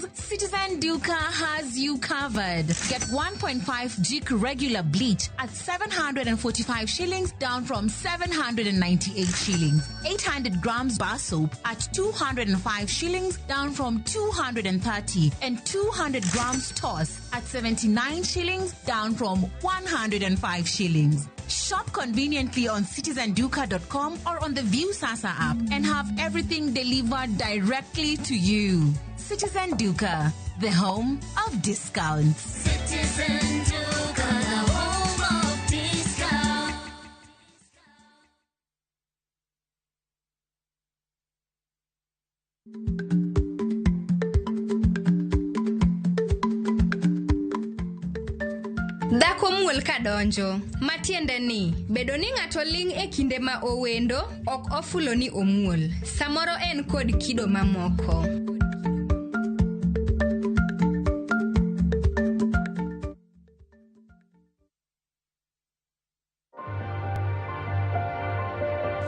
deals, Citizen Duka has you covered. Get 1.5 Jik regular bleach at 745 shillings down from 798 shillings. 800 grams bar soap at 205 shillings down from 230 and 200 grams toss at 79 shillings down from 105 shillings. Shop conveniently on citizenduka.com or on the Viusasa app and have everything delivered directly to you. Citizen Duka, the home of discounts. Citizen Duka, the home of discount. Dhako muol kadonjo, matiende ni bedo ni ng'ato ling' e kinde ma owendo ok ofulo ni omuol. Samoro en kod kido mamoko.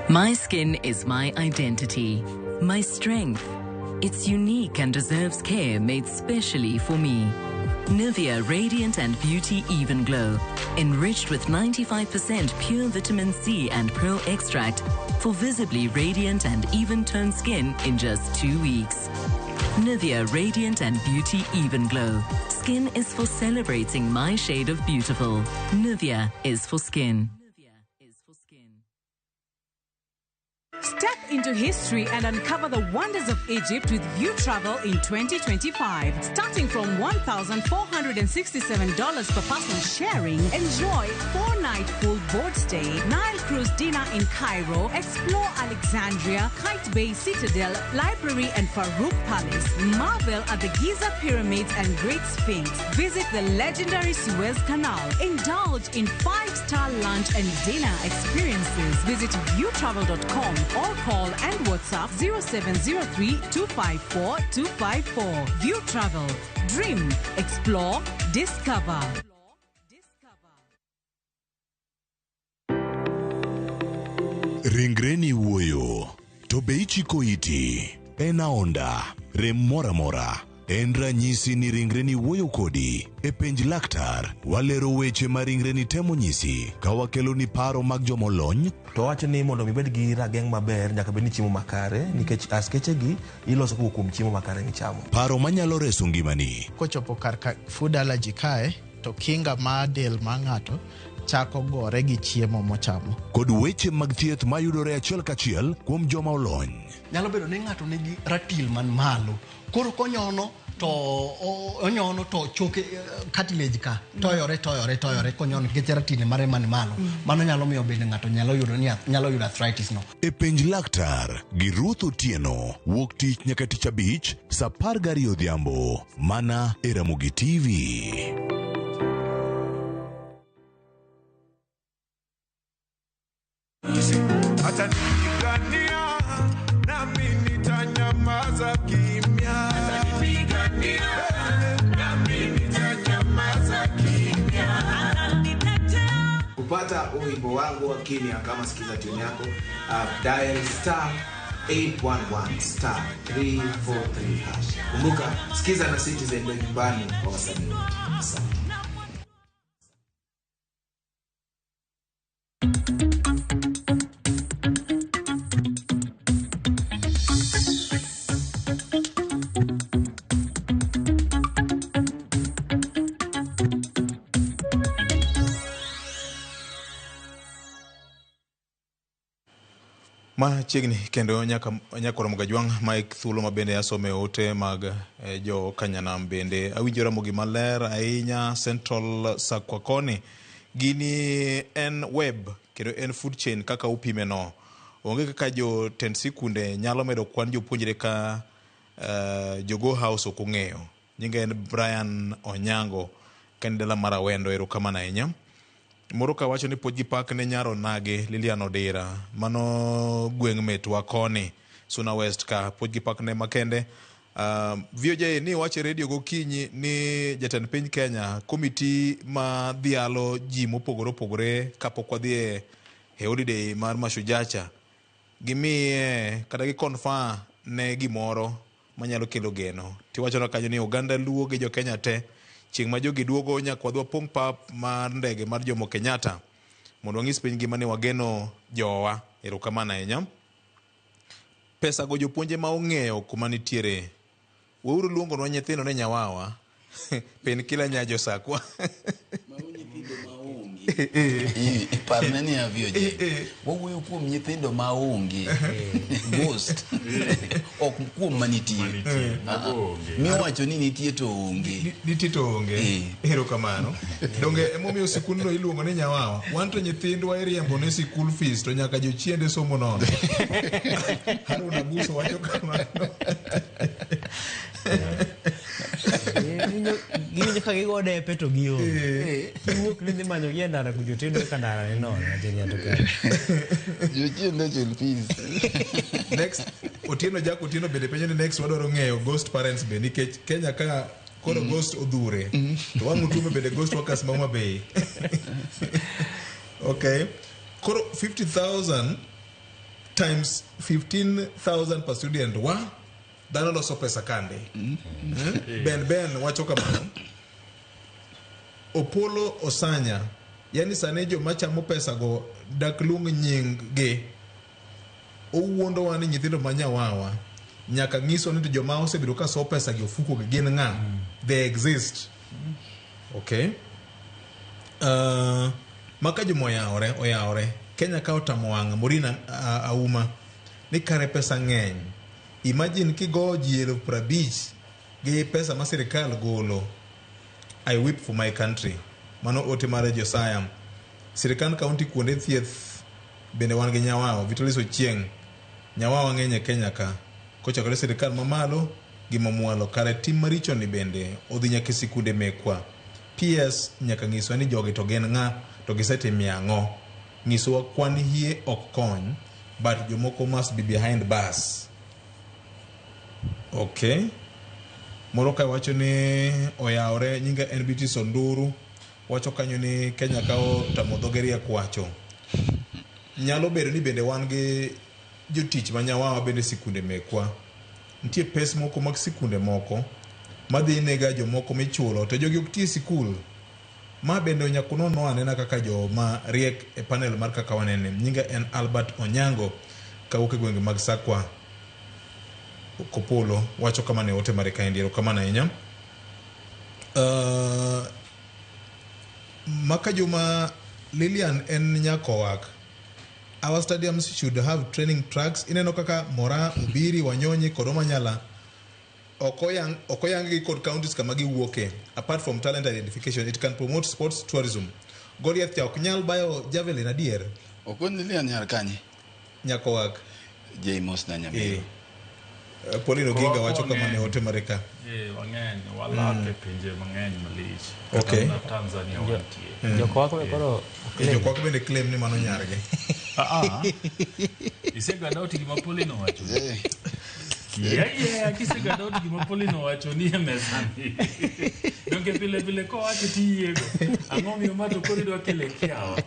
My skin is my identity, my strength. It's unique and deserves care made specially for me. Nivea Radiant and Beauty Even Glow, enriched with 95% pure vitamin C and pearl extract for visibly radiant and even toned skin in just 2 weeks. Nivea Radiant and Beauty Even Glow. Skin is for celebrating my shade of beautiful. Nivea is for skin. Step into history and uncover the wonders of Egypt with View Travel in 2025. Starting from $1,467 per person sharing, enjoy 4-night full board stay, Nile cruise dinner in Cairo, explore Alexandria, Qaitbay Citadel, Library and Farouk Palace, marvel at the Giza Pyramids and Great Sphinx, visit the legendary Suez Canal, indulge in 5-star lunch and dinner experiences. Visit viewtravel.com or call and WhatsApp 0703 254 254. View Travel. Dream, explore, discover. Ringreni wuoyo, to be ichiko iti? En aonda, rem moro amora. En ranyisi ni ringreni wuoyo kodi. E Penj Laktar, walero weche ma ringreni temo nyisi ka wakeloni paro mag jomolony. To wacho ni mondo mi ibed gi rageng' maber nyaka bed ni chiemo makare nikech askeche gi iloso kowuok kuom chiemo makare michamo. Paro manyalo reso ngimani. Kochopo kar ka food allergy kae to kinga mar del mar ng'ato chako gore gi chiemo mochamo. Kod weche mag thieth mayudore achiel kachiel kuom joma olony. Nyalo bedo ni ng'ato nigi ratil man malo, koro konyono to onyono to choke, cartilage ka toyore toyore toyore konyono nikech ratil mare man malo. Mano nyalo miyo bende ng'ato nyalo yudo ni nyalo yudo arthritis no. E Penj Laktar gi Ruth Otieno, wuok tich nyaka tich abich sa 12 odhiambo mana e Ramogi TV. Atanipigania nami nitanyamaza kimya. Atanipigania nami nitanyamaza kimya. Kupata wimbo wangu wa kimya kama sikiza tune yako, dial *811*343#. Kumbuka, Sikiza na Citizen ndio nyumbani kwa wasanii wote. Asante. Machiegni kendo nyaka nyakoro Gajwang' Mike thuolo ma bende asome ote mag jo Kanyanam. Bende awinjo Ramogi maler ahinya. Central Sakwa koni gini en web kendo en food chain kaka upime no onge kaka jotend sikunde nyalo medo kwan jopuonjre ka jogo house ok ong'eyo. Nyinga en Brian Onyango ka en dala mar Awendo. Erokamano ahinya. Moro ka wacho ni puoch gi pak ne nyar onagi Lilian Odira mano gweng' metwa koni Suna West ka puoch gi pak ne makende. VOJ ni wacho e redio gokinyi ni jatend piny Kenya komiti ma dhialo ji mopogore opogore kapok wadhi e holiday mar Mashujaa cha gimiye kata gi confer ne gimoro. manyalo kelo geno. Tiwachonwa kanyo ni oganda Luo gi jo Kenya te chieng' ma jogi duogo nyaka wadhi wapong' pap mar ndege mar Jomo Kenyatta mondo wang'is piny ngima ni wageno jowa. Erokamano ahinya. Pesa go jopuonje ma ong'eyo kuma nitiere. Weuru luongonwa nyithindo ni nyawawa. Pin kila nyajo sakwa. Parne ni avio je. Wawuoyo kuom nyithindo ma onge. Ghost. Ok kuom manitie. Ah, ah. Miwacho ni nitie to onge. Nitie to onge. Erokamano. Donge emomiyo sikundno iluongo ni nyawawa. Wan to nyithindwa iriembo ne sikul fees to nyaka jochiende somo nono. Harun Abuso wacho kamano. Giwinjo ka gigo depe to gionge. Giwuok ni dhi manyo gi e ndara kucho tiyudo ka ndara ni nono. Achiel ng'ato ka. Jochiende chul fees. Next, Otieno Jack Otieno bende penjo ni next wadwaro ng'eyo ghost parents be nikech Kenya ka koro ghost odhure to wang' utume bende ghost workers ma Homa Bay. Okay. Koro 50,000 times 15,000 per student wa dhano loso pesa kande. Ben Ben wacho kamano. Opolo Osanya, yani sani joma chamo pesa go dak luong nying gi. Owuondowa ni nyithindo ma nyawawa nyaka nyiswa ni to joma osebedo ka sowo pesa gi ofuko gi gin ng'a. They exist. Okay. Maka juma oyawore oyawore Kenya ka otamo wang'a Morina Auma ni kare pesa ng'eny. Imagine kigo ji 50,000 gi pesa ma sirikal golo. I weep for my country. Mano ote mar Josiah. Sirikand county kuonde thieth bende wan gi nyawawa. Vitalis Ochieng. Nyawawa ng'eny e Kenya ka. Kochakore sirikal mamalo gi mamwalo. Kare tim maricho ni bende odhi nyaka e sikunde mekwa. PS nyaka nyiswa ni jogi to gin ng'a to gisetimie ang'o. Nyisowa kwan hie ok kony but jomoko must be behind bars. Okay. Moro kae wacho ni oyawore nyinga en Beatrice Onduru wacho kanyo ni Kenya ka otamo dhoge riek wacho. Nyalo bedo ni bende wan gi jotich ma nyawawa bende sikunde mekwa. Nitie pes moko mag sikunde moko madhi nega jomoko michulo to jogi ok ti e sikul. Ma bende nyaka unon anena kaka joma riek e panel mar kaka wanene. Nyinga en Albert Onyango kawuok e gwenge mag Sakwa. Kopolo wacho kama ne ote mare kaendi. Erokamano ahinya. Maka Juma Lilian en nyakowak. Our stadiums should have training tracks. Ineno kaka Mora, Obiri, Wanyonyi kod Omanyala ok oyang gi kod counties kama giwuoke. Apart from talent identification, it can promote sports tourism. Goliath cha ok nyal bayo javelin adier. Okon Lilian nyar kanye? Nyakowak. James na Nyamiro. Pauline Oginga wacho kama ne ote mare ka. Wang'eny walak e pinje mang'eny malich. Okay. Kata Tanzania wantie. Jokowak be koro Jokowak bende claim ni mano nyargi. Isega doubt gima Pauline owacho. Yeah, kisega doubt gima Pauline owacho ni e mesa ni. Donge pile pile kowacho tiyiego. Ang'o miyo ma to koro idwa kele kiawa?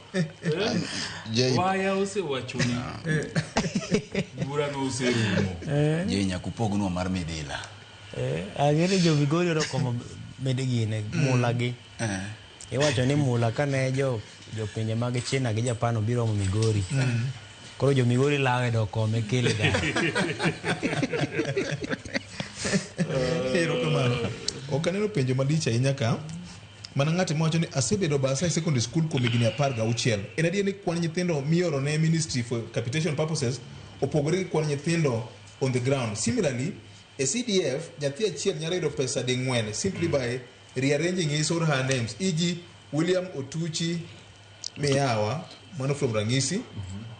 Waya osewacho ni burano oserumo. Je, nyaka upognwa mar midila. Ang'e ni jo Migori orokomo med gine mula gi. Iwacho ni mula kane jo jopinje mag China gi Japan obiro omo Migori. Koro jo Migori lawe dok kome kele dala. Erokamano. Ok aneno penjo malich ahinya ka. Mana ng'at mawacho ni asebedo basa e secondary school kuom higni 16. En adier ni kwan nyithindo mioro ne ministry for capitation purposes opogore gi kwan nyithindo on the ground. Similarly, e CDF nyathi achiel nyalo yudo pesa ding'wen simply by rearranging his or her names. E.g. William Otuchi Miyawa, mano from Rangisi,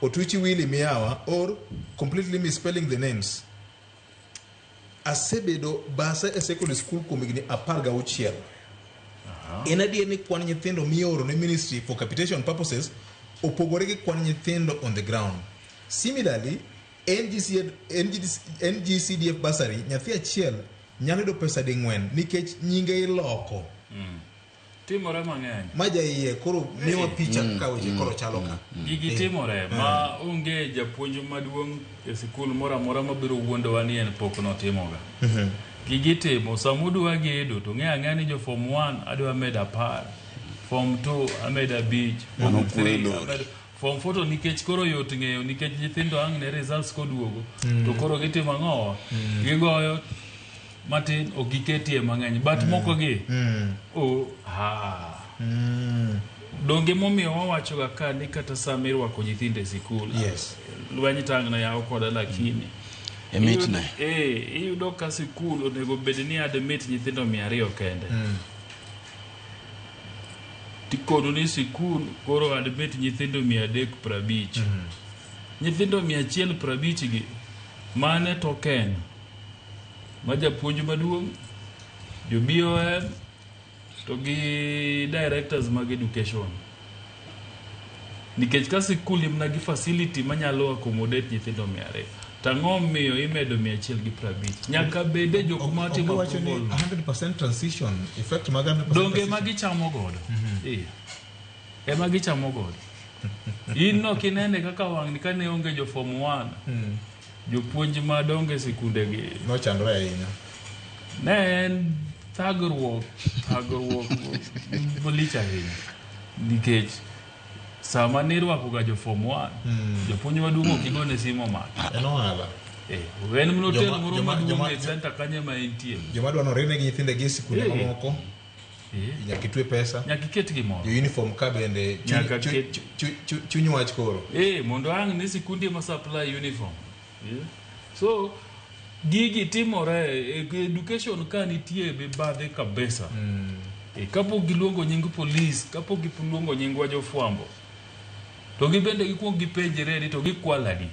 Otuchi Willy Miyawa, or completely misspelling the names. Asebedo basa e secondary school kuom higni 16. En adier ni kwan nyithindo mioro ne ministry for capitation purposes opogore gi kwan nyithindo on the ground. Similarly, NGCDF bursary nyathi achiel nyalo yudo pesa ding'wen nikech nyinge iloko. Timore mang'eny. Ma jaiye koro miwa picha kaka weche koro chalo ka. Gigi timore ma onge japuonj maduong' e sikul moro amora mabiro wuondowa ni en pok notimoga. Gigi timo sama udwa gedo to ng'e ang'eya ni jo form 1 adwa medo 10, form 2 amedo 5, form Mano 3 kwe lori. amedo form 4 to nikech koro yot ng'eyo nikech nyithindo ang' ne results koduogo to koro gitimo ang'owa gigoyo matin ok giketie mang'eny but moko gi o ha donge momiyo wawachoga ka ni kata sama irwako nyithindo e sikul Yes. lweny tang' ne yaw koda lakini E mitne. Iyudo ka sikul onego bed ni admit nyithindo 200 kende tikonu ni sikul koro admit nyithindo 350. Nyithindo 150 gi mane token ma japuonj maduong' jo BOM to gi directors mag education nikech ka sikul ni mana gi facility manyalo accommodate nyithindo 200 to ang'o miyo imedo 150 nyaka bede jok matimo Owacho ni approval 100% transition effect mag 100% donge transition. ma gichamo godo Eh. ema gichamo godo in no kinene kaka wang'ni kane onge jo form 1 jopuonj madongo e sikundegi nochandore ahinya ne en thagruok thagruok malich ahinya nikech sama nirwakoga jo form 1 japuonj maduong' ok igone simu omaki en ohala Eh, en mana otel Joma- moro maduong' e center kanyo ema entie joma dwa norinegi nyithindegi e sikunde Eh. mamoko nyaka itwe pesa nyaka iket gimoro jo uniform ka bende Nyaka ket- chuny wach koro Eh, mondo ang' ni sikundi ema supply uniform. Yeah. So gigi timore e education ka nitie mibadhi kabisa. Kapok giluongo nying polis, kapok giluongo nyingwa jofwambo, to gibende gikuong gipenjre ni to gikwalo adi.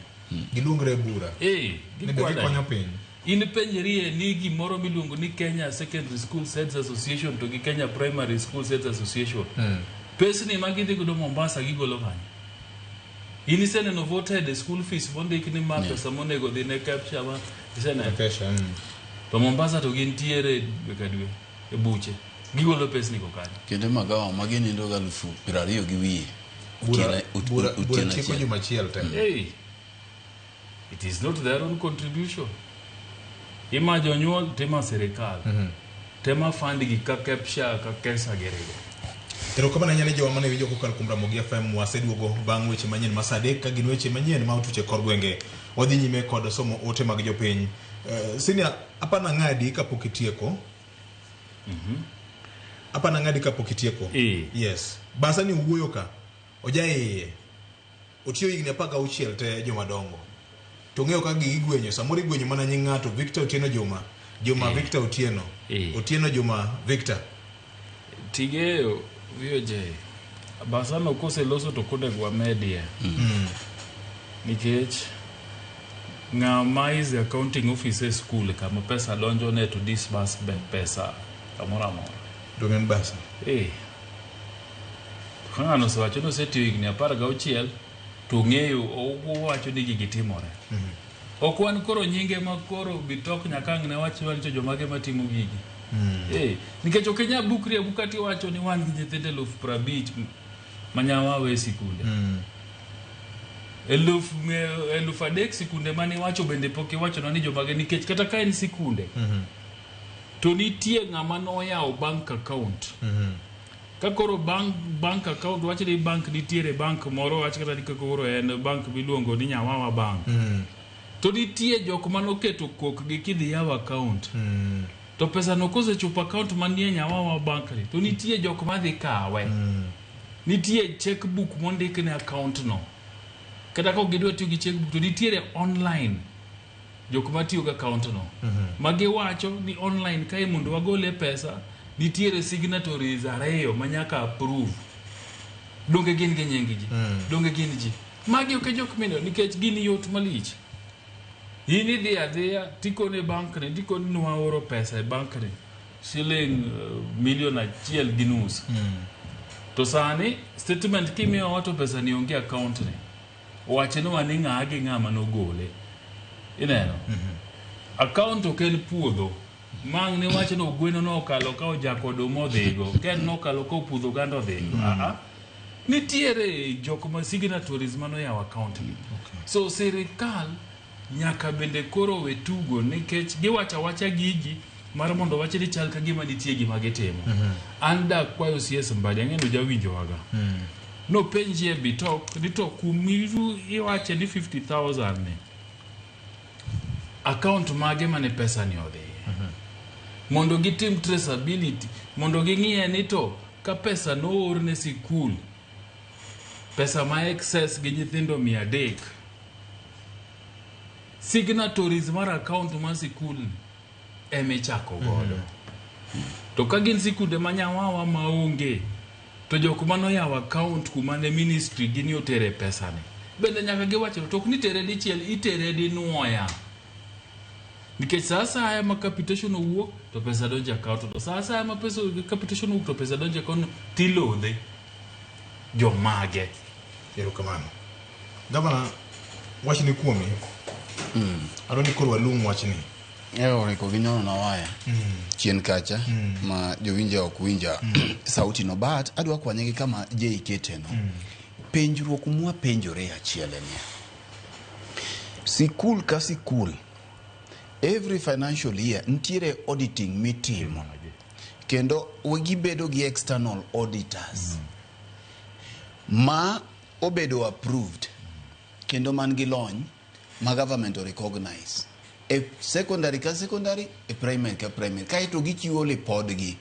Giluongre e bura. Eh, Ni be gikwalo gikonyo adi. piny. In penjrie ni gimoro miluongo ni Kenya Secondary School Heads Association to gi Kenya Primary School Heads Association. Pesni ma gidhi godo Mombasa gigolo kanye? In iseneno voted school fees mondik ni ma pesa monego dhi ne KEPSHA ma iseneno. To Mombasa to gintiere dwe ka dwe e buche. Gigolo pesni go kanye? Kendo magawa ma ginindo ga 20,000 gi wiye. Bura Otieno tieko achiel. juma achiel te. Hey, it is not their own contribution. Ima jonyuol tema sirikal. Tema fund gi ka KEPSHA ka KESA girigo. Erokamano ahinya ne jowa mane winjo kokalo kuom Ramogi FM waseduogo bang' weche manyien ma saa 3 ka gin weche manyien ma otuch e kor gwenge. Wadhi nyime kod somo ote mag jopiny. Senior, apana ng'adi kapok itieko. Apana ng'adi kapok itieko. Yes. Basa ni wuoyo ka. Oja iye. Otiyo higni 16 te joma dongo. To ng'eyo kaka gigi gwenyo. Samoro igwenyo mana nying ng'ato Victor Otieno Juma. Juma Victor Otieno. Otieno Juma Victor. Tigeo VOJ. Basano koseloso to konego wamedie. Nikech ng'ama is the accounting officer e school kama pesa donjo ne to disburse pesa kamoro amora. Donge en basa? Eh. Ka ng'ano osewacho ni osetiyo higni 16 to ong'eyo owacho ni gigi timore. Ok wan koro nyinge ma koro bitok nyaka ang' ne wach ni to jomage matimo gigi. Eh, nikech ok inyal bukri abuka tiwacho ni wan gi nyithindo 50,000 ma nyawawe e sikunde. 3,000 sikunde mane iwacho bende pok iwachonwa ni jomage nikech kata ka en sikunde to nitie ng'ama noyawo bank account. Ka koro bank account wach ni bank nitiere bank moro wach kata ni kaka koro en bank miluongo ni Nyawawa Bank. To nitie jok manoketo kokgi kidhi yaw account. To pesa no kosechopo account manie Nyawawa Bank ni to nitie jok madhi kawe. Nitie checkbook mondik ne account no. Kata ka ok gidwa tiyo gi checkbook to nitiere online jok matiyo gi account no. Ma giwacho ni online kae mondo wagole pesa nitiere signatories ariyo ma nyaka approve. Donge gin gi nying ji? Donge gin ji? Magi ok e jok mineno nikech gin yot malich. In idhi adhiya tikone bank ni tikone ni waoro pesa e bank ni siling milion 1.5. To sani statement kimiyowa to pesa ni onge account ni. Wachnwa ni ng'a gi ng'a manogole. Ineno? Account ok en puodho. Mang' ne wacho ni ogweno nokalo ka ojako oduma odhigo, ken nokalo ka opudho oganda odhigo. Ah, nitiere jok ma signatories manoyawo account gi. So sirikal nyaka bende koro we tugo nikech giwacho awacha gigi mar mondo wach ni chal ka gima nitie gima gitimo. An da kwayo CS Mbadi, ang'e ni ojawinjowaga. Nopenji e Bitok ni to kumiru iwache ni 50,000 ni account mage mane pesa ni odhiye mondo gitim traceability mondo ging'iye ni to ka pesa noor ne sikul pesa ma excess gi nyithindo 300 signatories mar account mar sikul emichako godo to ka gin sikunde ma nyawawa maonge to jok manoyawo account kuma ne ministry gini otere pesa ni bende nyaka giwacho to ok ni tere dichiel itere dinuoya nikech sa asaya ma capitation owuok to pesa donjo e account to sa asaya ma pesa capitation owuok to pesa donjo e account tilodhe jomage Erokamano. Gavana, wachni kuomi. Adwa ni koro walung wachni. E oriko ginyono na waya chien kacha ma jowinjo ok winja sauti no but adwa kwanye gi kama Jay kete no. Penjruok mwapenjore achiel en niya. Sikul ka sikul every financial year nitiere auditing mitimo kendo gibedo gi external auditors ma obedo approved kendo man gi lony ma government o recognize e secondary ka secondary e primary ka primary kaeto gichiwo lipodgi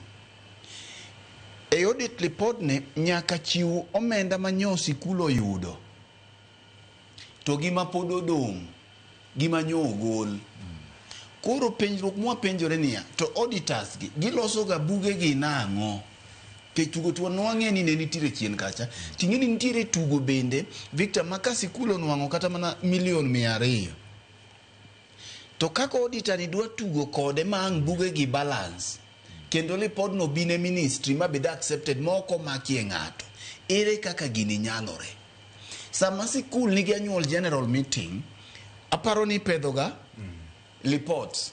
e audit report ni nyaka chiw omenda ma nyo sikul oyudo to gima pod odong' gima nyo ogol koro penjruok mwapenjore niya to auditors gi giloso ga buge gi nang'o Nikech tugo to nwang'e ni ne nitiere chien kacha ting'e ni nitiere tugo bende Victor ma ka sikul onwang'o kata mana milion 200 to kaka auditor ni dwa tugo kode ma ang' buge gi balance kendo lipodno bi ne ministry ma bed accepted ma ok omakie ng'ato ere kaka gini nyalore sama sikul nigi annual general meeting aparo ni ipedhoga reports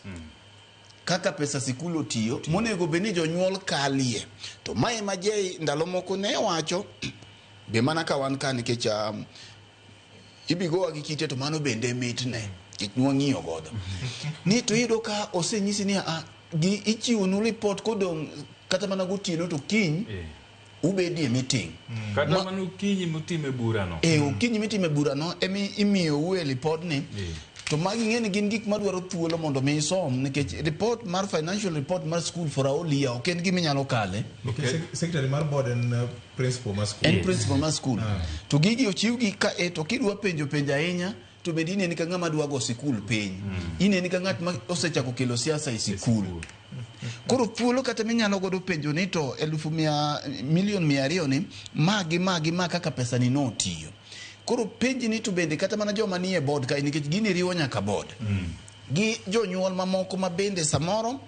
kaka pesa sikul otiyo monego bed ni jonyuol kalie to mae ma Jay ndalo moko ne wacho be mana ka wan ka nikech ibigowa gi kite to mano bende mitne nikech nwang'iyo godo ni to iyudo ka osenyisi ni ah, gi ichiwonu report kodong' kata mana gotieno to kiny ubedie meeting kata mana okinyi mutime burano e okinyi mitime burano emi imiyou e lipodni to magi ng'e ni gin gik madwaro thuolo mondo mi isom nikech report mar financial report mar school for a whole year ok en gima inyalo kale Nikech secretary mar board en principal mar school. en principal mar school to gigi ochiwgi ka e to kidwa penjo penjo ahinya to bende ineni ka ng'ama dwa go sikul piny ineni ka ng'at ma osechako kelo siasa e sikul koro thuolo kata minyalo godo penjo ni to 100,000 milion 200 ni ma gi ma gi ma kaka pesa ni notiyo koro penji ni to bende kata mana joma nie board kae nikech gini riwo nyaka board gi jonyuol mamoko ma bende samoro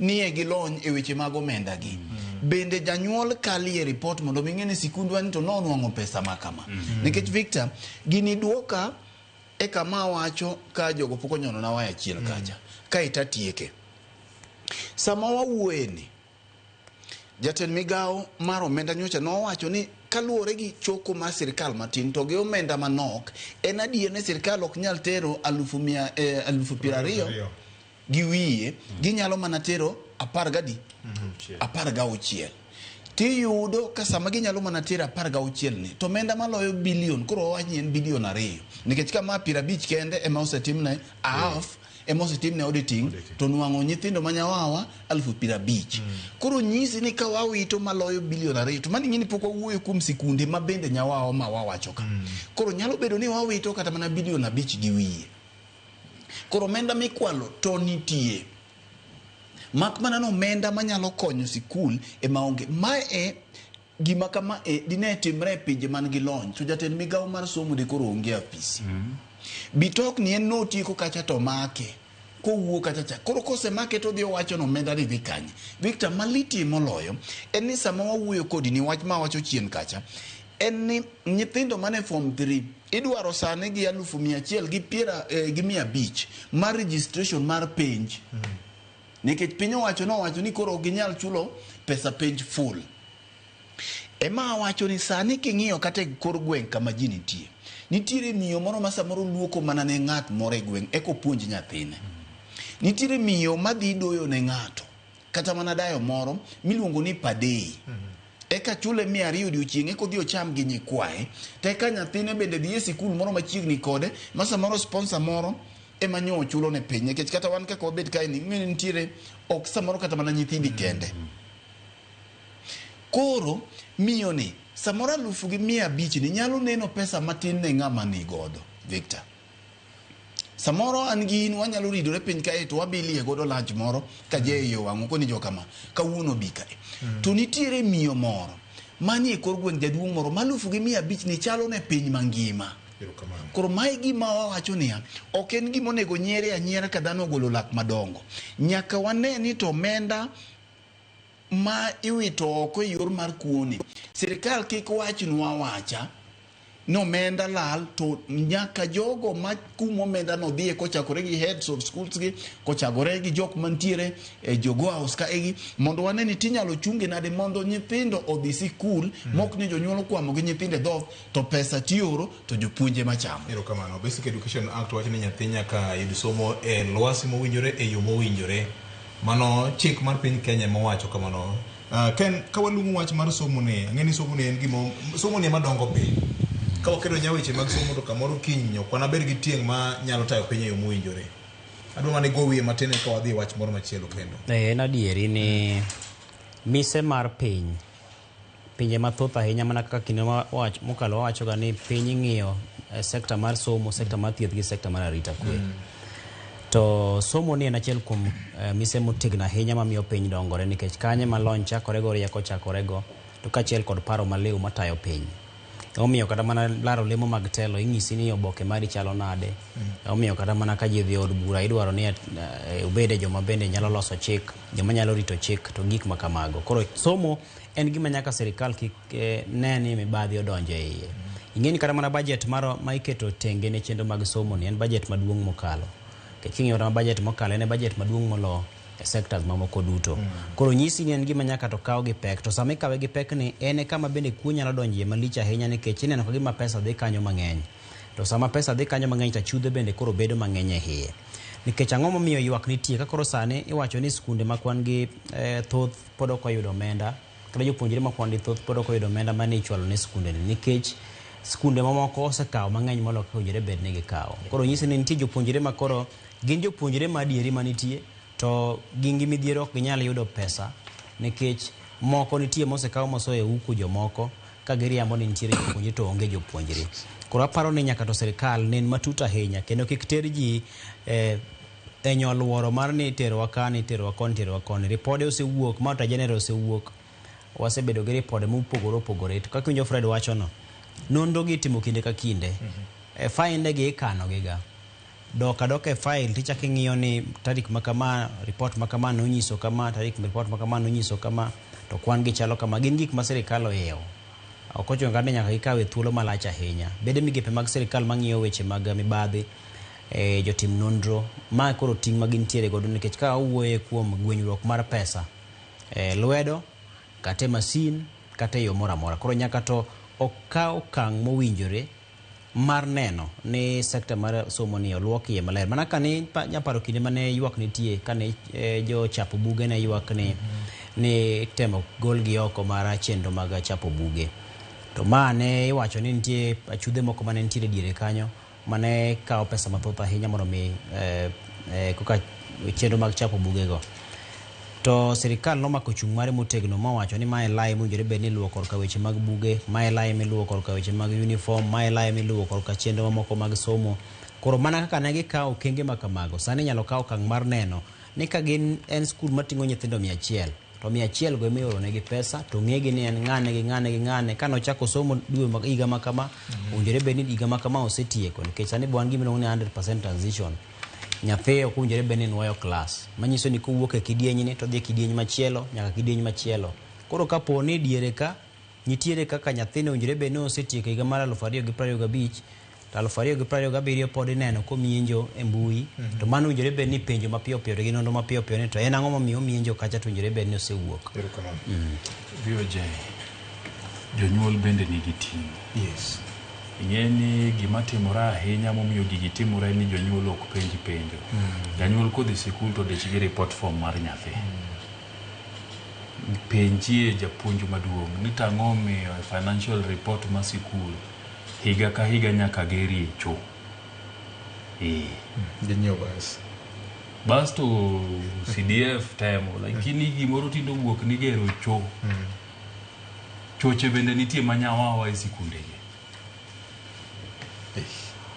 nie gi lony e weche mag omenda gi bende janyuol kalie report mondo mi ng'e ni sikundwa ni to nonwang'o pesa ma kama nikech Victor gini duoka e kama awacho ka jogo pok onyono na waya chien kacha kae tatieke sama wawuoye ni jatend migawo mar omenda nyocha nowacho ni kaluwore gi choko mar sirikal matin to gi omenda manok en adier ni sirikal ok nyal tero 20,000 gi wiye ginyalo mana tero 10 gadi 16 tiyudo ka sama ginyalo mana tero 16 ni to omenda maloyo bilion koro wawach ni en bilion 2 nikech ka ma 50 kende ema osetimne half ema osetimne auditing to nwang'o nyithindo ma nyawawa 50,000 koro nyisi ni ka wawito maloyo bilion 2 to mano ing'e ni pok wawuoyo kuom sikunde ma bende nyawawa ma wawacho ka koro nyalo bedo ni wawito kata mana bilion 5 gi wiye koro omenda mikwalo to nitie mak mana ni omenda manyalo konyo sikul ema onge mae gima kama e dine timre e pinje man gi lony to jatend migawo mar somo de koro onge apisi Bitok ni en notieko kacha to make kowuok kacha cha koro kosemake to odhi owacho ni omenda ni dhi kanye Victor malitie moloyo en ni sama wawuoyo kodi ni wach ma wacho chien kacha en ni nyithindo mane form 3 idwaro sani gi 150,000 gi 500 mar registration mar penj Nikech piny owacho nowacho ni koro ok ginyal chulo pesa penj full. Ema awacho ni sani king'iyo kata e kor gweng' kama ji nitie, nitiere miyo moro ma samoro luoko mana ne ng'at moro e gweng' eka opuonj nyathine. Nitiere miyo madhi doyo ne ng'ato kata mana dayo moro miluongo ni padei. Eka chule 200 odiochieng' eka odhi ocham gi nyikwaye. To eka nyathine bende dhi e sikul moro machiegni kode ma samoro sponsor moro ema nyo ochulo ne piny. Nikech kata wan kaka wabet kae ni ing'e ni nitiere ok samoro kata mana nyithindi kende. Koro miyo ni samoro 1,500 ni nyalo neno pesa matin ne ng'ama ni godo, Victor. Samoro an gi in wanyalo ridore piny kae to wabilie godo lunch moro ka je iye owang' okoni jo kama kawuono bi kae. To nitiere miyo moro manie kor gweng' jaduong' moro ma 1,500 ni chalo ne piny mangima. Koro mae gima wawacho niya, ok en gima onego nyiere anyiera ka dhano ogolo lak madongo. Nyaka wane ni to omenda ma iwito oko e yor mar kuoni, sirikal kik wachnwa awacha ni omenda lal to nyaka jogo ma kumo omenda no dhiye kochakore gi heads of schools gi, kochakore gi jok mantiere e jogo house ka egi, mondo wane ni tinyalo chunge nade mondo nyithindo odhi sikul mok ni jonyuol okwamo gi nyithindo e dhoth to pesa tioro to jopuonje machamo. Erokamano. Basic Education Act wacho ni nyathi nyaka yud somo e lwasi mowinjore e yo mowinjore. Mano chik mar piny Kenya ema owacho kamano. Ken, ka waluongo wach mar somo ni, ang'e ni somo ni en gima, somo ni ema dongo piny. Ka waketo nya weche mag somo to kamoro kiny ok wanabed gi tieng' ma nyalo tayo piny e yo mowinjore. Adwa mana igo wiye matin eka wadhi e wach moro machielo kendo. En adieri ni mise mar piny, pinje mathoth ahinya mana kaka kinde mokalo wawachoga ni piny ing'iyo sekta mar somo, sekta mar thieth gi sekta mar arita kwe. To somo ni en achiel kuom mise motegno ahinya mamiyo piny dongore nikech kanye ma lony chakorego, rieko chakorego, to kaachiel kod paro maliw matayo piny. Omiyo kata mana laro lemo mag telo inyisi ni oboke mari chalo nade. Omiyo kata mana ka ji odhi e od bura idwaro ni obede joma bende nyalo loso chik, joma nyalo rito chik to gik ma kamago. Koro somo en gima nyaka sirikal kik ne ni mibadhi odonjo e iye. Ing'e ni kata mana budget ma iketo tenge ne chenro mag somo ni en budget maduong' mokalo. Nikech king'iyo kata budget mokalo en e budget maduong' molo e sectors mamoko duto. Koro nyisi ni en gima nyaka to kaw gi pek. To sama ikawe gi pek ni en e kama bende kuo nyalo donjie malich ahinya nikech ineno ka gima pesa dhi kanyo mang'eny. To sama pesa dhi kanyo mang'eny to achudhe bende koro bedo mang'eny e iye. Nikech ang'o momiyo ywak nitie ka koro sani iwacho ni skunde ma kwan gi thoth pod ok oyudo omenda, kata jopuonjre ma kwan gi thoth pod ok oyudo omenda mane ichwalo ne skunde ni nikech skunde mamoko osekawo mang'eny moloyo kaka owinjore bed ni gikawo. Koro nyisi ni nitie jopuonjre ma koro gin jopuonjre ma adieri manitie to gin gi midhiero ok ginyal yudo pesa nikech moko nitie mosekaw mosoyo e huku jomoko ka giriambo ni nitiere jopuonjre to onge jopuonjre. Koro aparo ni nyaka to sirikal nen matut ahinya kendo kik ter ji e nyoluoro mar ni iterowa kani, iterowa koni, iterowa koni. Ripode osewuok, ma General osewuok, wasebedo gi ripode mopogore opogore. To kaka iwinjo Fred wachono, nonro gi itimo kinde ka kinde. Fainde gi ikano gi ga. Dok adoka e file tichako ing'iyo ni tarik ma kama, report ma kama nonyiso kama, tarik report ma kama nonyiso kama, to kwan gi chalo kama. Gin gik ma sirikal oyewo. Ok ochuno kata ni nyaka gikawe thuolo malach ahinya. Bede migepe mag sirikal mang'iyo weche mag mibadhi, jotim nonro, ma koro ting' ma gintiere godo nikech ka wawuoye kuom gwenyruok mar pesa, lwedo, kata e masin, kata e yo moro amora. Koro nyaka to okaw okang' mowinjore mar neno ni sekta mar somo ni oluok iye maler. Mana ka ni nyaparo kinde mane ywak nitie, kane jo chapo buge ne ywak ni temo golgi oko mar chenro mag chapo buge. To ma ne iwacho ni nitie achudhe moko mane nitiere diere kanyo mane kawo pesa mathoth ahinya mondo mi koka chenro mag chapo bugego. To sirikal nomako chung' mare motegno mowacho ni mae lai mowinjore bed ni iluwo korka weche mag buge, mae lai miluwo korka weche mag uniform, mae lai miluwo korka chenro mamoko mag somo. Koro mana kaka ne gikawo okenge ma kamago, sani inyalo kaw okang' mar neno ni ka gin en skul mating'o nyithindo 100, to 100 go ema ioro negi pesa, to ng'egi ni en ng'ane gi ng'ane gi ng'ane. Kane ochako somo dwe ma higa ma kama, owinjore bed ni higa ma kama osetieko, nikech sani wan gima iluongo ni 100% transition. Nyathi ok owinjore bed ni nuoyo klas, manyiso ni kowuok e kidieny ni to odhi e kidieny machielo nyaka kidieny machielo. Koro kapo ni diere ka nitiere kaka nyathino owinjore bed ni osetieko higa mar 2025, To 2027 pod ineno komienjo e mbui. To mano owinjore bed ni penjo mapiyo piyo to gi nonro mapiyo piyo ni to en ang'o momiyo omienjo kacha to owinjore bed ni osewuok. VOJ, jonyuol bende nigi ting'. Yes. Ing'e ni gima timore ahinya momiyo gigi timore en ni jonyuol ok penj penjo. Janyuol kodhi sikul to odich gi report form mar nyathi. Penjie japuonj maduong' ni to ang'o omiyo e financial report mar sikul higa ka higa nyaka gerie cho. Eh. Ginyiew bas. Bas to CDF temo, lakini gimoro tinde owuok ni gero cho. Choche bende nitie manyawawa e sikundegi.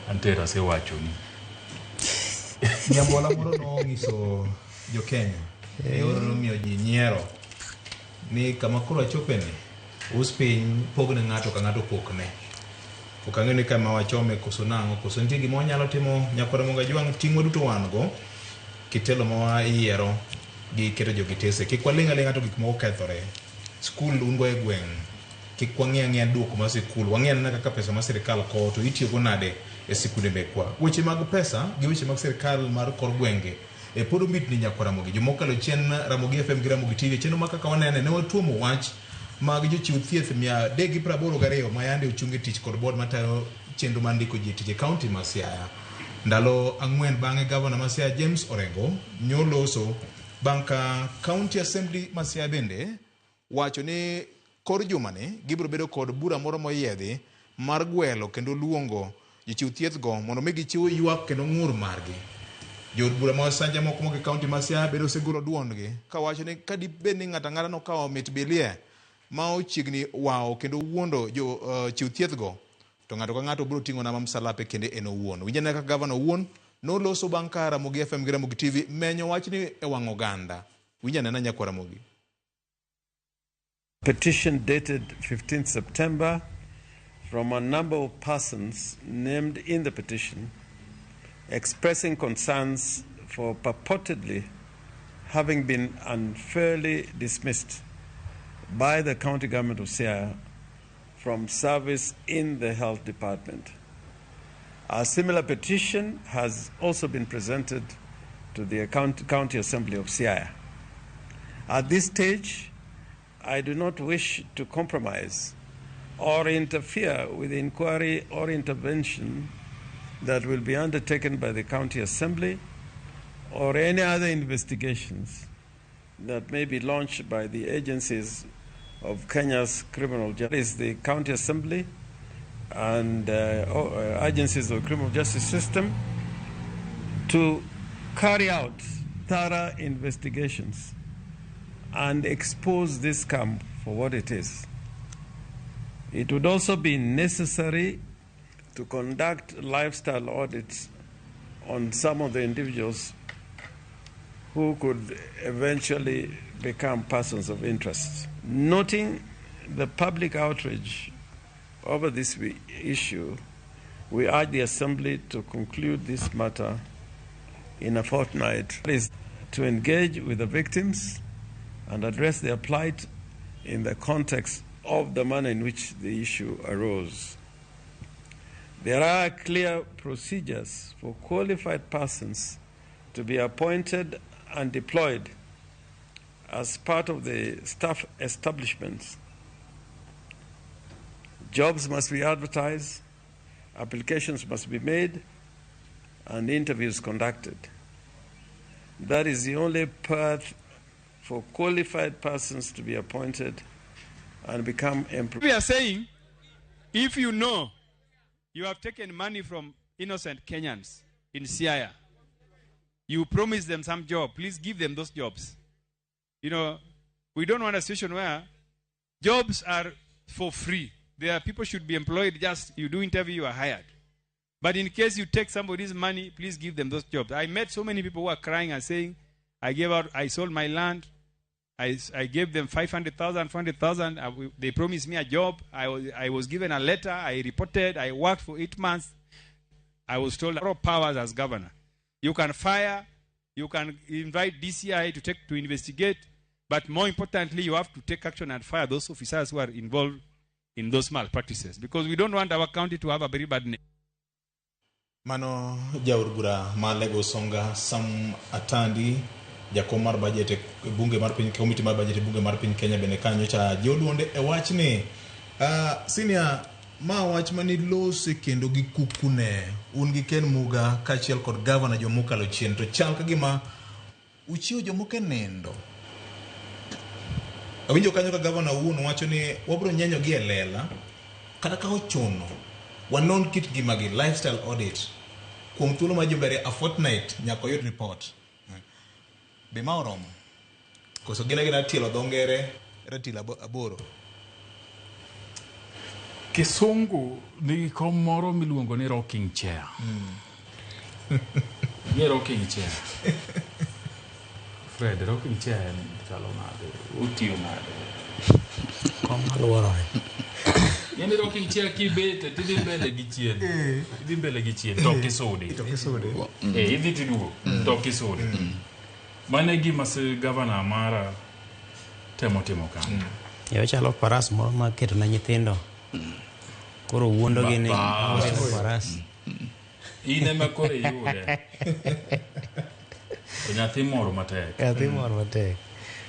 Antero asewachoni. Nyambola moro nonyiso jo Kenya e yor miyo ji nyiero ni kama koro achopeni us piny pogne ng'ato ka ng'ato pokne. Ok ang'eyo ni kama wachome koso nang'o koso nitie gima wanyalo timo nyakwar Ramogi Ajwang' ting' waduto wan go kitelo ma wayiero gi keto jogi tese kik waling' aling'a to gik moko kethore. Skul un go e gweng' kik wang'i ang'iya duoko mar sikul wang'i anena kaka pesa mar sirikal kowo to itiyogo nade e sikunde mekwa. Weche mag pesa gi weche mag sirikal mar kor gwenge e pod omitni nyakwar Ramogi. Jomokalo chien Ramogi FM gi Ramogi TV chenro ma kaka wanene ne watuomo wach mag jochiw thieth 382 ma yande ochung e tich kod board matayo chenro mar ndiko ji e tich e kaunti ma Siaya. Ndalo 4 bang'e gavana ma Siaya James Orengo nyoloso bang' ka County Assembly ma Siaya bende wacho ni kor jumani gibiro bedo kod bura moro moyiedhi mar gwelo kendo luongo jochiw thieth go mondo mi gichiw ywak kendo ng'ur margi. Jood bura ma Wasanja moko moke kaunti ma Siaya bende osegolo duondgi kawacho ni ka dibed ni ng'ato ang'ata nokawo mit bilie ma ochiegni wawo kendo wuondo jo chiw thieth go to ng'ato ka ng'ato biro ting'o namba msalape kende en owuon. Winj ane kaka gavana owuon noloso bang' ka Ramogi FM gi Ramogi TV menyo wachni e wang' oganda. Winj anena nyakwar Ramogi. Petition dated 15th September from a number of persons named in the petition expressing concerns for purportedly having been unfairly dismissed by the county government of Siaya from service in the health department. A similar petition has also been presented to the County Assembly of Siaya. At this stage, I do not wish to compromise or interfere with the inquiry or intervention that will be undertaken by the County Assembly or any other investigations that may be launched by the agencies of Kenya's criminal justice, the County Assembly and agencies of the criminal justice system to carry out thorough investigations and expose this scam for what it is. It would also be necessary to conduct lifestyle audits on some of the individuals who could eventually become persons of interest. Noting the public outrage over this issue, we urge the Assembly to conclude this matter in a fortnight, is to engage with the victims and address their plight in the context of the manner in which the issue arose. There are clear procedures for qualified persons to be appointed and deployed as part of the staff establishments. Jobs must be advertised, applications must be made, and interviews conducted. That is the only path for qualified persons to be appointed and become employed. We are saying, if you know you have taken money from innocent Kenyans in Siaya, you promise them some job, please give them those jobs. You know, we don't want a situation where jobs are for free. There are people should be employed, just you do interview, you are hired. But in case you take somebody's money, please give them those jobs. I met so many people who are crying and saying, I gave out, I sold my land, I gave them 500,000, 400,000. They promised me a job. I was given a letter. I reported. I worked for 8 months. I was told a lot of powers as governor. You can fire, you can invite DCI to investigate, but more importantly, you have to take action and fire those officers who are involved in those malpractices, because we don't want our county to have a very bad name. Mano jaod bura ma Alego Usonga Sam Atandi, jakom mar budget e bunge mar piny, komiti mar budget e bunge mar piny Kenya bende kanyo cha jiwo duonde e wachni. Senior, ma wach mane ilose kendo gi kukune un gi Ken Muga kaachiel kod gavana juma mokalo chien to chal ka gima uchiwo jomoko e nindo. Awinjo kanyo ka gavana owuon wacho ni wabiro nyenyo gi e lela kata ka ochuno wanon kit ngimagi, lifestyle audit, kuom thuolo mar jumbe ariyo, a fortnight nyaka oyud report. Be ma oromo? Koso gin agina tielo dho ngere ratil aboro? Kisungu nigi kom moro miluongo ni rocking chair. Ing'e rocking chair? Fred, rocking chair en chalo nade? Otiyo nade? Kom maluorore. Ing'e ni rocking chair kibete tidhi mbele gi chien. Idhi mbele gi chien to ok isudi. To ok isudi. Idhi tiduogo to ok isudi. Mano e gima gavana mara temo timo kanyo. Ochalo faras moro ma keto ne nyithindo. Koro wuondogi ni faras. In ema koro iyude. To nyathi mor matek. Nyathi mor matek.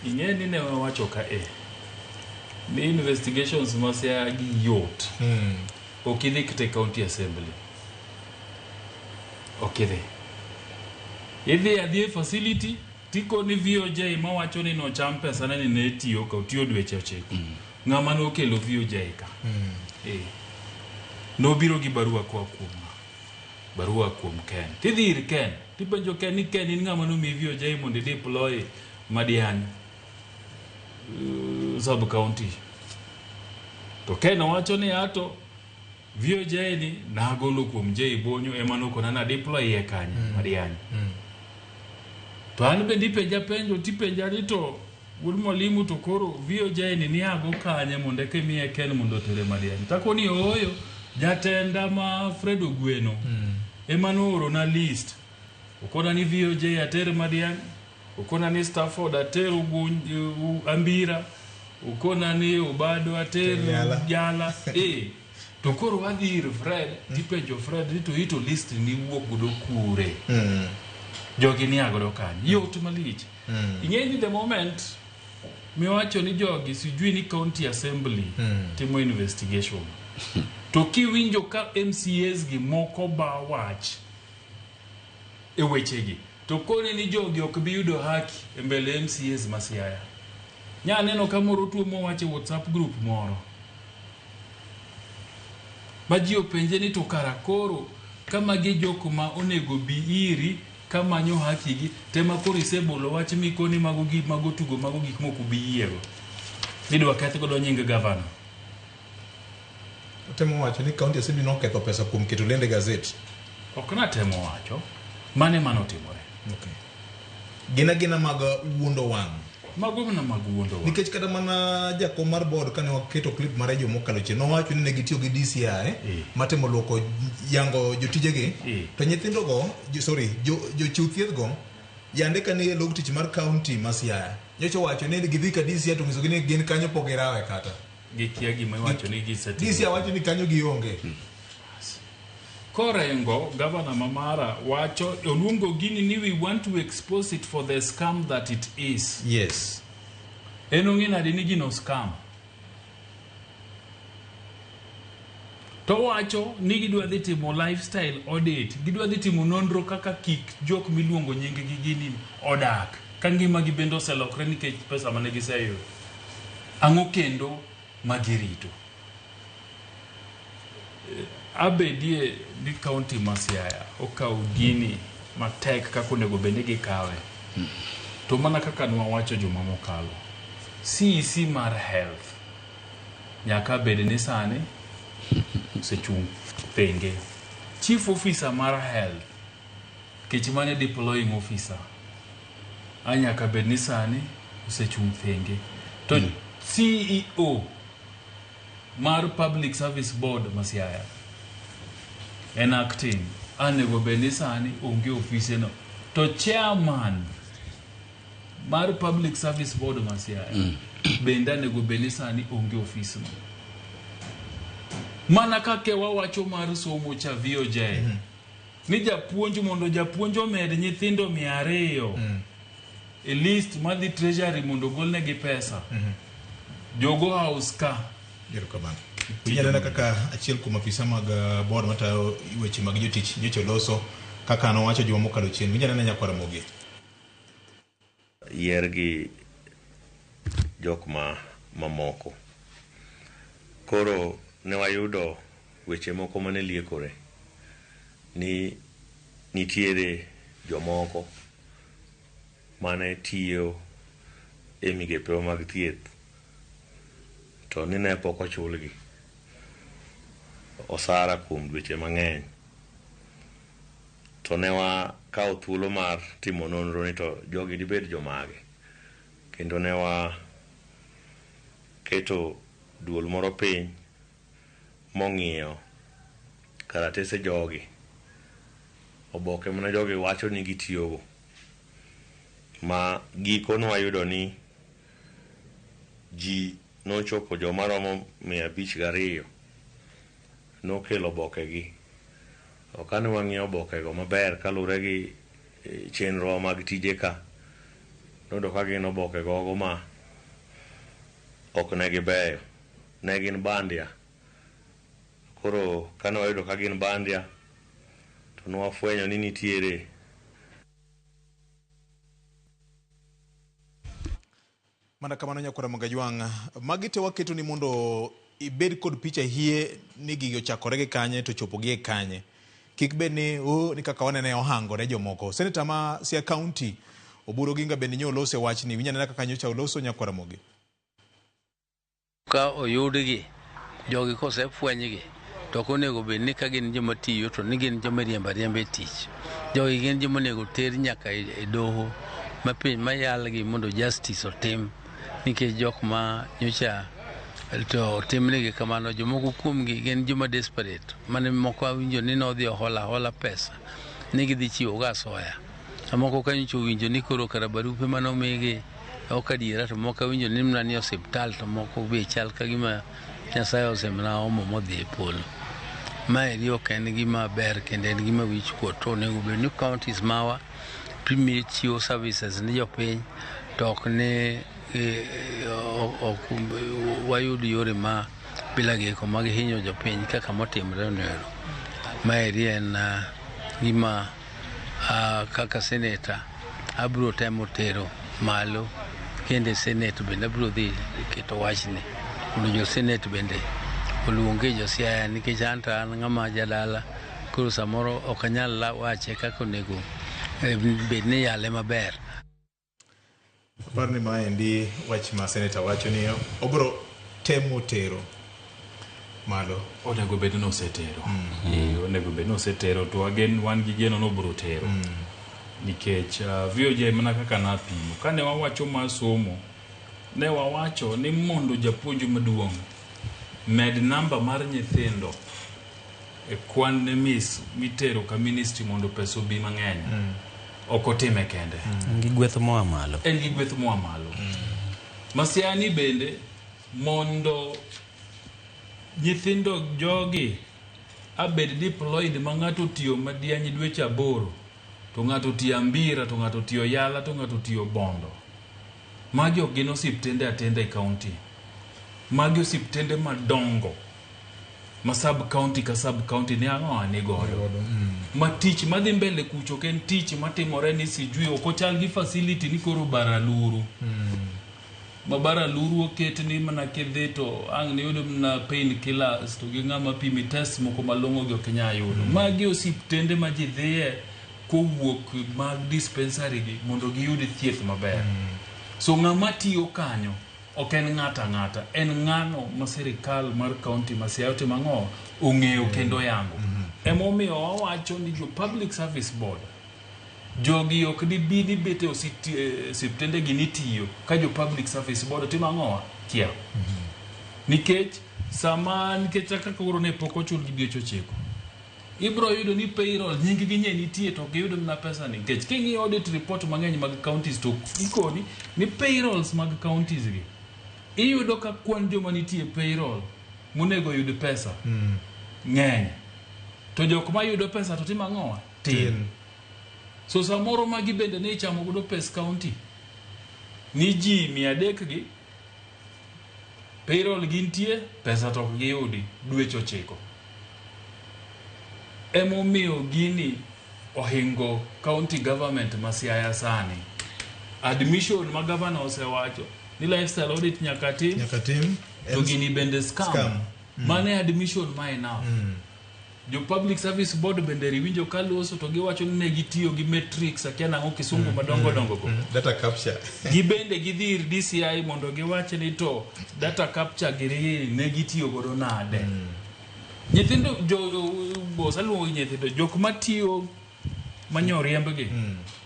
Ing'e ni ne wawacho ka e ni investigations ma Siaya gi yot. Ok idhi kata e county assembly. Ok idhi. Idhi adhi e facility tikoni VOJ mawacho ni nocham pesane ni ne tiyo ka otiyo dweche 9. Ng'ama nokelo VOJ ka. Nobiro gi barua koa kuom ng'a? Barua kuom Ken. Tidhi ir Ken. Tipenjo Ken ni Ken in ng'ama nomiyi VOJ mondo ideploy Madiany sub county. To Ken owacho ni ato VOJ ni nagolo kuom J Bonyo ema nokona na deploy iye kanye Madiany. To an bende ipenja penjo tipenja ni to wuod mwalimu to koro VOJ ni niago kanye mondo eka imiye Ken mondo otere Madiany. Takoni ooyo jatenda ma Fred Ogweno ema noorona list. Okona ni VOJ ater Madiany, okona ni Stafford ater Ambira, okona ni Obado ater Jala. Jala. To koro wadhi ir Fred, tipenjo Fred ni to ito list ni wuok godo kure. Jogi ni agodo kanye. Yot malich. Ing'e ni the moment miwacho ni jogi sijui ni county assembly timo investigation. To kiwinjo ka MCAs gi moko ba wach e wechegi to koni ni jogi ok bi yudo haki e mbele MCAs ma Siaya. Nya neno ka moro tuo mowacho e WhatsApp group moro. Ma ji openje ni to kara koro ka magi jok ma onego bi iri kamanyo haki gi tema koro isebolo wach mikoni mago gi mago tugo mago gik mok ubi yiego. Nidwa keth godo nying gavana. Temo wacho ni county assembly noketho pesa kuom keto lendo e gazet. Ok natemo wacho. Mane manotimore. Okay. Gin agina mag wuondo wang'. Mago mana mag wuondo wang'. Nikech kata mana jakom mar board kane waketo clip mare juma mokalo chien nowacho ni ne gitiyo gi DCI matemo luoko yango jotijegi to nyithindogo jochiw thieth go yande kane e log tich mar county ma Siaya nyocha owacho ni gidhi ka DCI to onyisogi ni gin kanyo pok girawe kata. Gikia gima iwacho ni gisetimo. DCI wacho ni kanyo gionge. Korengo, gavana mamara wacho oluongo gini ni we want to expose it for the scam that it is. Yes. En ong'e nade ni gino scam? To wacho ni gidwa dhi timo lifestyle audit, gidwa dhi timo nonro kaka kik jok miluongo nying gi gini odak, ka ngimagi bende oselokre nikech pesa mane giseyudo. Ang'o kendo ma girito? Abedie ni county ma Siaya okawo gini matek kaka onego bed ni gikawe. To mana kaka nwawacho juma mokalo, CEC mar health nyaka bed ni sani osechung' thenge. Chief officer mar health, kech mane deploying officer, a nyaka bed ni sani osechung' thenge. To CEO mar Public Service Board ma Siaya en acting, anego bed ni sani onge ofise no. To chairman mar Public Service Board ma Siaya bende onego bed ni sani onge ofis no. Mana kaka wawacho mar somo cha VOJ. Ni japuonj mondo japuonj omed nyithindo 200 e list madhi treasury mondo ogolnegi pesa. Jogo house ka. Erokamano. Inyalo neno kaka achiel kuom afisa mag board matayo weche mag jotich nyocha oloso kaka nowacho juma mokalo chien. Inyalo neno nyakwar Ramogi. Yier gi jok ma mamoko. Koro ne wayudo weche moko mane liekore ni nitiere jomoko mane tiyo e migepewa mag thieth to ni ne pok ochulgi osara kuom dweche mang'eny. To ne wakawo thuolo mar timo nonro ni to jogi dibed jomage. Kendo ne waketo duol moro piny mong'iyo karatese jogi, oboke mane jogi wacho ni gitiyogo, ma giko nwayudo ni ji nochopo joma romo 502 nokelo obokegi. To kane wang'iyo obokego maber kaluwore gi chenro mag tije ka, noyudo ka gin oboke gogo ma ok ne gibeyo, ne gin bandia. Koro kane wayudo ka gin bandia, to nwafwenyo ni nitiere Mana kamano nyakwar Ramogi Ajwang', magi te waketo ni mondo ibed kod picha hie ni gigi ochakore gi kanye to chopo gi e kanye. Kik bed ni ni kaka wanene ohangore jomoko. Senator ma Siaya County Oburu Oginga bende nyo oloso e wachni. Winj anena kaka nyocha oloso nyakwar Ramogi. Ka oyudgi, jogi kosefwenygi, to ok onego bed ni ka gin joma tiyo to ni gin joma iriembo ariemba e tich. Jogi gin joma onego ter nyaka e doho mapiny mayalgi mondo justice otim, nikech jok ma nyocha to otimnegi kamano, jomoko kuomgi gin joma desperate, mane moko awinjo ni nodhi ohola hola pesa ni gidhi chiwo go asoya. Moko ka nyocha owinjo ni koro kara barupe mane omigi ok adiera, to moko awinjo ni mana ni osiptal, to moko be chal ka gima Nyasaye osemana omo modhi e polo. Maeri ok en gima ber kendo en gima wich kuot, to onego bed ni counties mawa pimi chiwo services ni jopiny, to ok ni ok wayud yore ma bila giko mag hinyo jopiny kaka motimre onego. Maeri en gima kaka seneta abiro temo tero malo, kendo e senate bende abiro dhi keto wachni mondo jo senate bende oluonge jo Siaya, nikech an to an ng'ama jadala, koro samoro ok anyal wache kaka onego bed ni yale maber. Aparo ni maendi wach ma seneta wacho ni obiro temo tero malo. Onego bed ni osetero. Onego bed ni osetero, to wagen wan gi geno ni obiro tero. Nikech VOJ mana kaka napimo, kane wawacho mar somo, ne wawacho ni mondo japuonj maduong' med namba mar nyithindo e kwan ne mis mitero ka ministry mondo pesa obi mang'eny. Ok otime kende. En gi gweth moa malo. En gi gweth moa malo. Masiani bende mondo nyithindo jogi abed deployed ma ng'ato otiyo madiany dweche 8, to ng'ato otiyo Ambira, to ng'ato otiyo Yala, to ng'ato otiyo Bondo. Magi ok gin osiptende atenda e county. Magi osiptende madongo ma sub county ka sub county ni ang'o ni godo. Ma tich madhi mbele kucho ok en tich matimore ni sijui ok ochal gi facility ni koro baraluru. Ma baraluru oket ni mana kidhi to ang' niyud mana pain killers to gi ng'ama pimi test moko malong'o gi ok inyal yudo. Magi osiptende ma ji dhiye kowuok mag dispensary gi mondo giyud thieth maber. So ng'ama tiyo kanyo ok en ng'ato ang'ata, en ng'ano ma sirikal mar county ma Siaya otimo ang'o ong'eyo kendo yango. Emomiyo wawacho ni jo Public Service Board jogi ok dibi ni bet e osiptende gi ni tiyo ka jo Public Service Board otimo ang'o kia. Nikech sama nikech kaka koro ne pok ochul gi dweche 9, ibro yudo ni payroll nying gi nye nitie to ok giyudo mana pesa ni. Nikech king'iyo audit report mang'eny mag counties to ikoni ni payrolls mag counties gi iyudo ka kwan joma nitie payroll monego yud pesa ng'eny, to jok mayudo pesa to timo ang'o Tin. So samoro magi bende ne ichamo godo pes county. Ni ji 300 gi payroll gintie, pesa to ok giyudi dweche 9. Emomiyo gini ohingo county government ma Siaya sani. Admission ma governor osewacho ni lifestyle audit nyaka tim, Nyaka tim. to gini bende scam. Scam. Mano e admission ma enough. Jo public service board bende riwinjo ka loso to giwacho ni ne gitiyo gi matrix akia nang'o kisungu madongo dongo go. Data capture. Gibende gidhi ir DCI mondo giwach ni to data capture giri ne gitiyo godo nade. Nyithindo jo bos aluongo gi nyithindo jok matiyo manyo riembgi.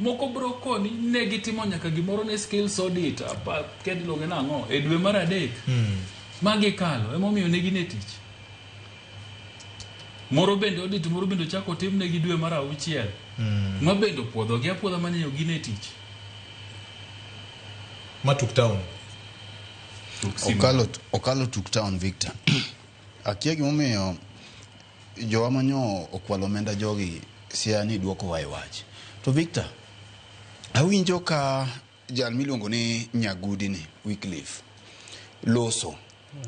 Moko bro koni ne gitimo nyaka gimoro ne skills audit apa kia iluonge nang'o e dwe mar 3. Ma gikalo emomiyo ne gin e tich. Moro bende audit moro bende ochako timne gi dwe mar 6. Ma bende opuodho gi apuodha manyo gin e tich. Ma Tuk Town. Okalo Tuk Town, Victor. Akia gimomiyo jowa manyo okwalo omenda jogi Siaya ni duoko wa e wach. To Victor, awinjo ka jal miluongo ni Nyagudi ni Wycliffe loso.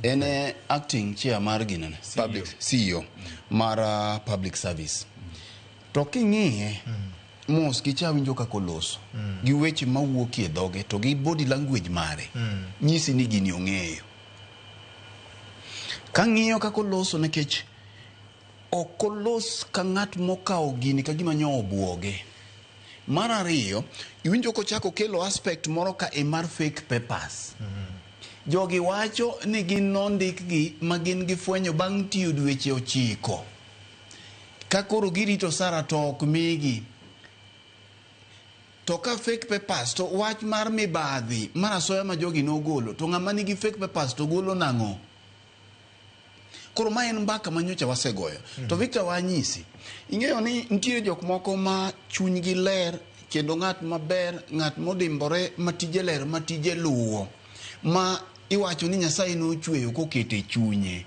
En e acting chair mar ginene, public CEO mar public service. To king'iye mos kicha winjo kaka oloso gi weche mawuok e dhoge to gi body language mare nyisi ni gini ong'eyo. Kang'iyo kaka oloso nikech ok olos ka ng'at mokawo gini ka gima nyo obuoge. Mar ariyo, iwinjo kochako kelo aspect moro ka e mar fake papers. Jogi wacho ni gin nondikgi ma gin gifwenyo bang' tiyo dweche 9. Ka koro girito sara to ok migi. To ka fake papers to wach mar mibadhi mar asoya ma jogi nogolo to ng'ama nigi fake papers to golo nang'o? Koro ma en mbaka ma nyocha wasegoyo. To Victor wanyisi, ing'eyo ni nitiere jok moko ma chunygi ler kendo ng'at maber, ng'at modimbore, ma tije ler, ma tije luwo, ma iwacho ni Nyasaye nochweyo kokete chunye.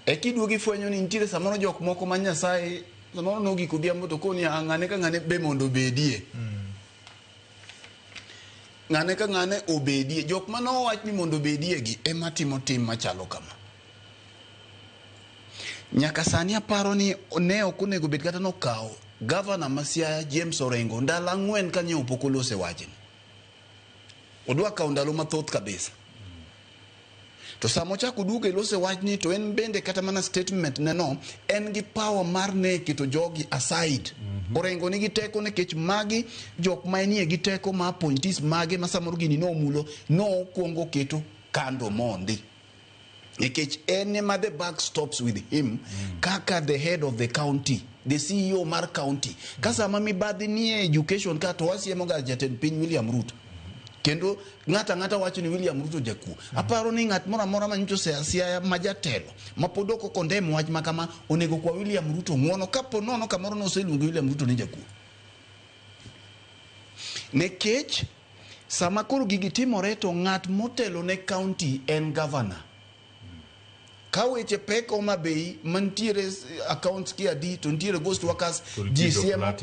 E kiduogo ifwenyo ni nitiere samoro jok moko ma Nyasaye samoro nogik odhiambo to koni ng'ane ka ng'ane be mondo obedie. Ng'ane ka ng'ane obedie. Jok manowach ni mondo obedie gi ema timo tim machalo kama. Nyaka sani aparo ni ne ok onego bed kata nokawo gavana ma Siaya James Orengo ndalo 4 kanyo pok olose wachni. Odwa kawo ndalo mathoth kabisa. To sama ochako duogo e lose wachni to en bende kata mana statement ne no en gi power mar ne keto jogi aside. Orengo nigi teko nikech magi jok ma enie gi teko ma appointees mage ma samoro gini nomulo nokwongo keto kando mondi. Nikech en ema the buck stops with him kaka the head of the county, the CEO mar county. Ka sama mibadhi nie education ka to wasiemo ga jatend piny William Ruto. Kendo ng'ato ang'ata wacho ni William Ruto jakuo. Aparo ni ng'at moro amora manyocha osea Siaya ma jatelo ma pod ok okondem wach ma kama onego kwa William Ruto ng'uono kapo nono kamoro noseluongo William Ruto ni jakuo. Nikech sama koro gigi timore to ng'at motelo ne county en governor. Ka weche pek Homa Bay mantiere accounts ki adi to nitiere ghost workers ji siemo.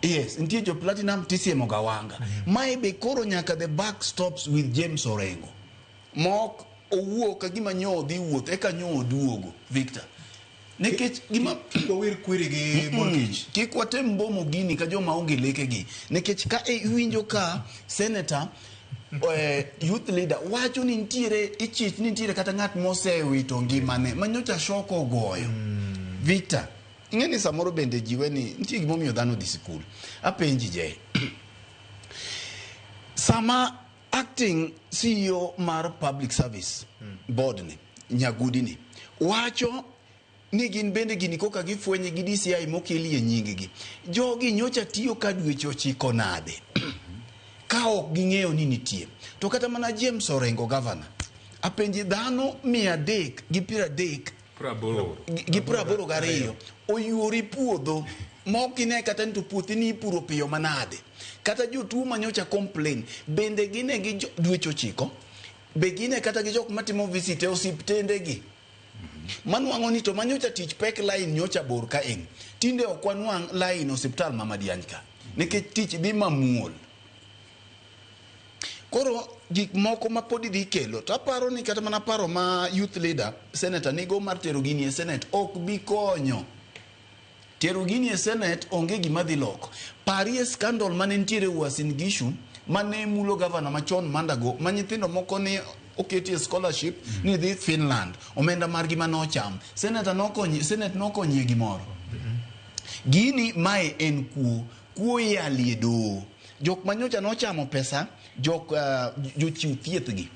Yes, nitie jo platinum tisiemo ga wanga. Mae be koro nyaka the buck stops with James Orengo. Mok owuok ka gima nyo odhi wuoth eka nyo oduogo Victor. Nikech gima kik wawir kwiri gi mor kich. Kik watem bomo gini ka joma onge lekegi. Nikech ka iwinjo ka senator youth leader wacho ni nitiere ichich ni nitiere kata ng'at mosewito ngimane ma nyocha shoko ogoyo. Victor, ing'e ni samoro bende jiwe ni nitie gimomiyo dhano dhi sikul. Apenji je. Sama acting CEO mar public service board ni Nyagudi ni wacho ni gin bende gini koka gifwenye gi DCI mokelie nying gi. Jogi nyocha tiyo ka dweche 9 nade? Ka ok ging'eyo ni nitie. To kata mana James Orengo governor, apenji dhano 330 gi 82 oyuori puodho ma ok ine kata ni to puothi ni ipuro piyo manade. Kata jotuo manyocha complain bende gine gi dweche 9 be gine kata gi jok matimo visit e osiptende gi. Manwang'o ni to manyocha tich pek line nyocha bor ka en. Tinde ok wanwang' line osiptal ma Madiany ka. Nikech tich dhi mamuol. Koro gik moko ma pod idhi kelo to aparo ni kata mana paro ma youth leader senator nigo mar tero gini e senate ok bi konyo. Tero gini e senate onge gima dhi loko. Parie scandal mane nitiere Uasin Gishu mane mulo gavana machon Mandago ma nyithindo moko ne oketie scholarship ni dhi Finland. Omenda margi mane ocham. Senator nokonyi, senate nokonyie gimoro. Gini mae en kuo. Kuo iyalie doho. Jok manyocha nochamo pesa, jok jochiw thieth gi.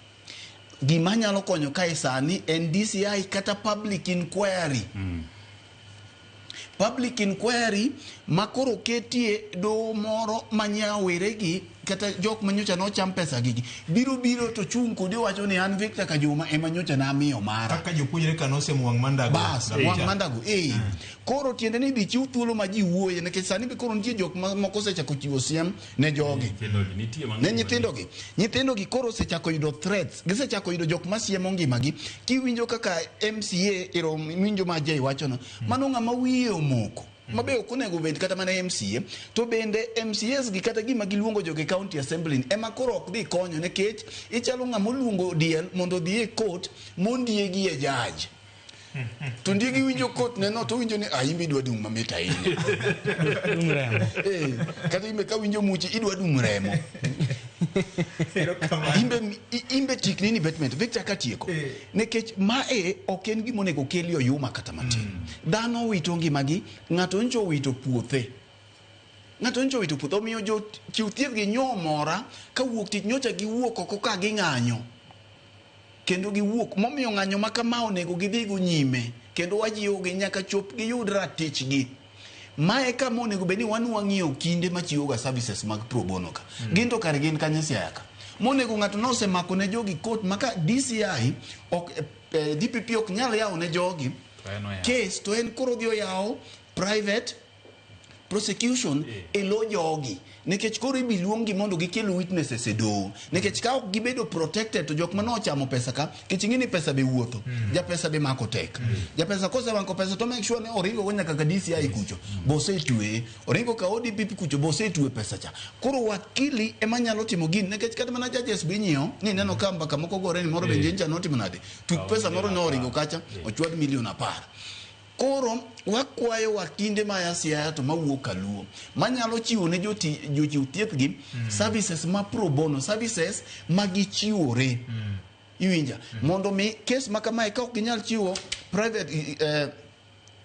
Gima nyalo konyo kae sani en DCI kata public inquiry. Public inquiry ma koro ketie doho moro ma nyaweregi kata jok manyocha nocham pesa gigi biro biro to chung' kodi wacho ni an Victor Kajuma ema nyocha namiyo mara. Kaka jopuonjre ka nosemo wang' Mandago. Bas, wang' Mandago, eh. Koro tiende ni dhi chiw thuolo ma ji wuoye nikech sani be koro nitie jok ma moko osechako chiwo siem ne jogi. Ne nyithindogi. Nyithindogi koro osechako yudo threats. Gisechako yudo jok ma siemo ngimagi. Kiwinjo kaka MCA ero winjo ma Jay wachono, mano ng'ama wiye omoko. Ma be ok onego bed kata mana MCA. To bende MCAs gi kata gima giluongo jogi county assembly ni ema koro ok dhi konyo nikech ichalo ng'ama oluongo diel mondo odhi e court mondiegi e judge. To ndiegi winjo court neno to winjo ni ah imbe idwa dung' mamit ahinya. Dung remo. Eh, kata imbe ka winjo muchi idwa dung' remo. Imbe imbe tikni ni betment Victor katieko. Nikech mae ok en gima onego kelie oyuma kata matin. Dhano owito ngimagi, ng'ato nyocha owito puothe. Ng'ato nyocha owito puothe omiyo jochiw thieth gi nyomora kawuok tich nyocha giwuok oko ka ging'anyo. Kendo giwuok momiyo ng'anyo ma kama onego gidhigo nyime kendo wajiwogi nyaka chop giyud ratichgi. Mae kama onego bed ni wan wang'iyo kinde machiwoga services mag pro bono ka. Gin to kare gin kanye Siaya ka. Monego ng'ato nosemako ne jogi court ma ka DCI ok DPP ok nyal yawo ne jogi case to en koro odhi oyawo private prosecution e lo jogi nikech koro ibi luonggi mondo gikel witnesses e doho nikech ka ok gibedo protected to jok mane ochamo pesa ka nikech ing'e ni pesa be wuotho japesa be mako tek japesa kosemako pesa to make sure ni oringo go nyaka ka DCI kucho bosetweye oringo ka ODPP kucho bosetwe pesa cha koro wakili ema nyalo timo gini nikech kata mana judges be inyiewo ni ineno ka mbaka moko gore ni moro be njencha notimo nade tuk pesa moro ne oringo kacha ochwad milion 10. Koro wakwayo wakinde maya Siaya to mawuok Kaluo manyalo chiwo ne jochiw thieth gi services ma pro bono services ma gichiwore. Iwinja mondo mi kes ma kamae ka ok ginyal chiwo private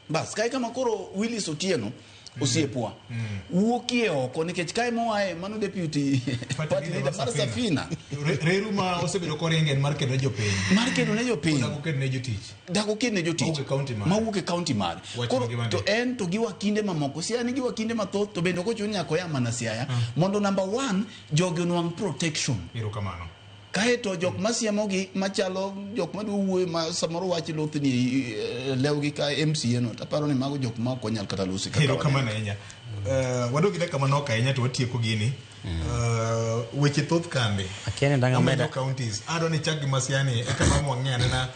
bas kae kama koro Willis Otieno osiepwa wuokie oko nikech kae moaye mano deputy party leader mar Safina. Reru ma osebedo koringe en mar kedo ne jopiny. Mar kedo ne jopiny. Dak oked ne jotich. Dak oked ne jotich. Mawuok e county mare. Koro to en to gi wakinde mamoko. Siaya nigi wakinde mathoth to bende ok ochuno nyaka oya mana Siaya. Mondo number 1 jogi onwang' protection. Erokamano. Kae to jok masiemogi machalo jok madwa wuoyo ma samoro wach lothni lewgi ka MCA no taparo ni mago jok ma ok onyal kata losi kaka Erokamano ahinya. Wadog gi dakika manok ahinya to watieko gini. Weche thoth kambe. Akia ni dang' ameda. Counties. Adwa ni chak gi Masiani eka bang' wang'e anena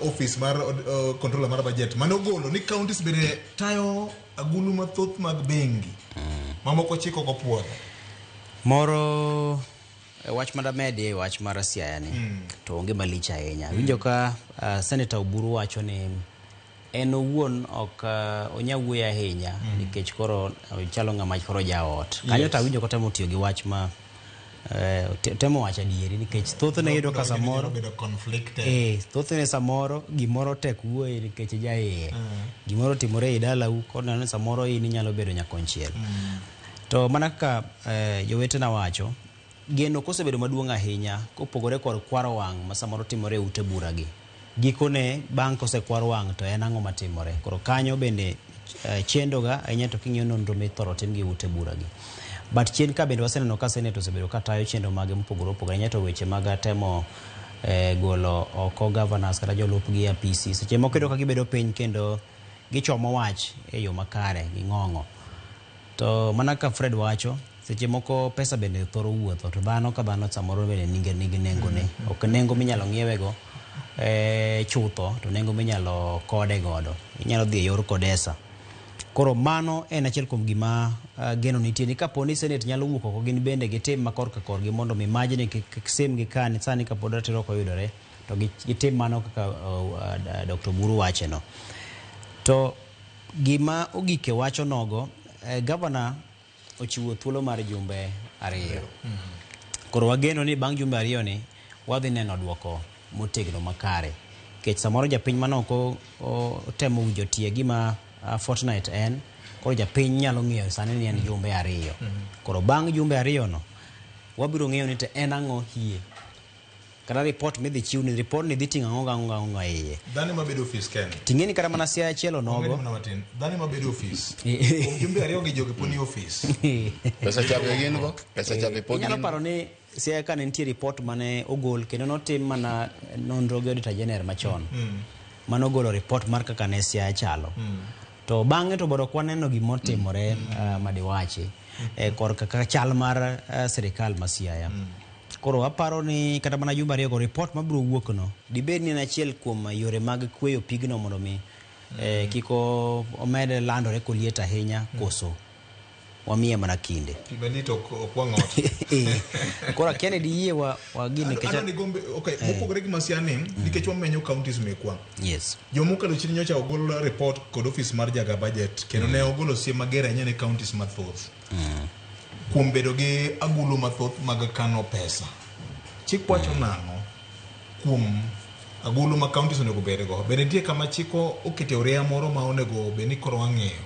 office mar controller mar budget mane ogolo ni counties bende tayo agulu mathoth mag bengi. Mamoko chik ok opuodho. Moro wach madamedi e wach mar Siaya ni to onge malich ahinya. Winjo ka Senator Oburu wacho ni en owuon ok onya wuoyo ahinya nikech koro chalo ng'ama koro jaot. Kanyo to awinjo kotemo tiyo gi wach ma temo wacho adieri nikech thothne yudo ka samoro thothne samoro gimoro tek wuoye nikech jaiye. Gimoro timore e dalau koro neno ni samoro in inyalo bedo nyakonchiel. To mana kaka jowetena wacho, geno kosebedo maduong' ahinya kopogore kod kwaro wang' ma samoro timore e ute bura gi. Gikone bang' kosekwar wang' to en ang'o matimore. Koro kanyo bende chendo ga ahinya to king'iyo nonro mithoro tim gi ute bura gi. But chien ka bende waseneno ka Senate osebedo ka tayo chenro mage mopogore opogore ahinya to weche mag temo golo oko governors kata jolupgi e apisi. Seche moko iyudo ka gibedo piny kendo gichomo wach e yo makare ging'ong'o. To mana kaka Fred wacho, seche moko pesa bende thoro wuotho to dhano ka dhano samoro bende nigi nengone. Ok nengo minyalo ng'iewego chutho to nengo minyalo kode godo inyalo dhi e yor kodesa. Koro mano en achiel kuom gima geno nitie ni kapo ni Senate nyalo wuok oko gin bende gitim ma korka korgi mondo mi majni kik sim gi kani sani kapod ratiro ok oyudore to gitim mano kaka Dr. Oburu wache no. To gima ogike wacho nogo, governor ochiwo thuolo mar jumbe 2. Koro wageno ni bang' jumbe 2 ni wadhi neno duoko motegno makare. Nikech samoro japiny manoko otemo winjo tie gima fortnight en, koro japiny nyalo ng'eyo sani ni en jumbe 2. Koro bang' jumbe 2 no, wabiro ng'eyo ni to en ang'o hie. Kata report midhi chiw ni report ni dhi ting'o ang'o ang'o e iye. Dhano mabedo ofis Ken. Ting'e ni kata mana Siaya achiel onogo. Ong'e mana matin. Dhano mabedo ofis. Kuom jumbe 2 gi jogi pod ni ofis. Pesa cha be gin go? Pesa cha be pod Inyalo gin go? paro ni Siaya ka ne nitie report mane ogol kendo notim mana nonro gi Auditor General machon. Mane ogolo report mar kaka ne Siaya chalo. To bang'e to boro ok waneno gima otimore madiwachi korka kaka chal mar sirikal ma Siaya. Koro aparo ni kata mana jumbe 2 go report mabiro wuok no dibed ni en achiel kuom yore mag kweyo pigno mondo mi kik omed landore koliet ahinya koso wamiye mana kinde. Pi malit ok wang' ot. Koro akia ni diyie wa gini nikech Adwa ni gombe, okay, mopogore gi Masia ni, nikech wamenyo counties mekwa. Yes. Jomokalo chien nyocha ogol report kod office mar jaga budget kendo ne ogolo siem mager ahinya ne counties mathoth. Kuom bedo gi agulu mathoth mag kano pesa. Chik wacho nang'o kuom agulu ma counties onego bedgo? Bende nitie kama chik okete oreya moro ma onego bed ni koro wang'eyo?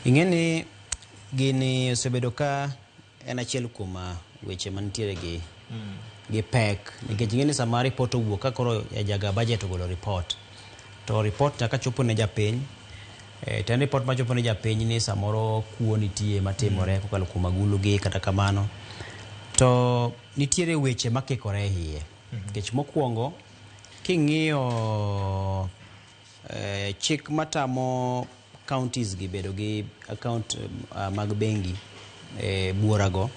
Ing'e ni gini osebedo ka en achiel kuom weche mantiere gi pek nikech ing'e ni sama report owuok ka koro jaga budget ogolo report to report nyaka chopo ne japiny to en report machopo ne japiny ni samoro kuo nitie matimore kokalo kuom agulu gi kata kamano to nitiere weche makikore e iye nikech mokwongo king'iyo chik matamo counties gi bedo gi account mag bengi buorago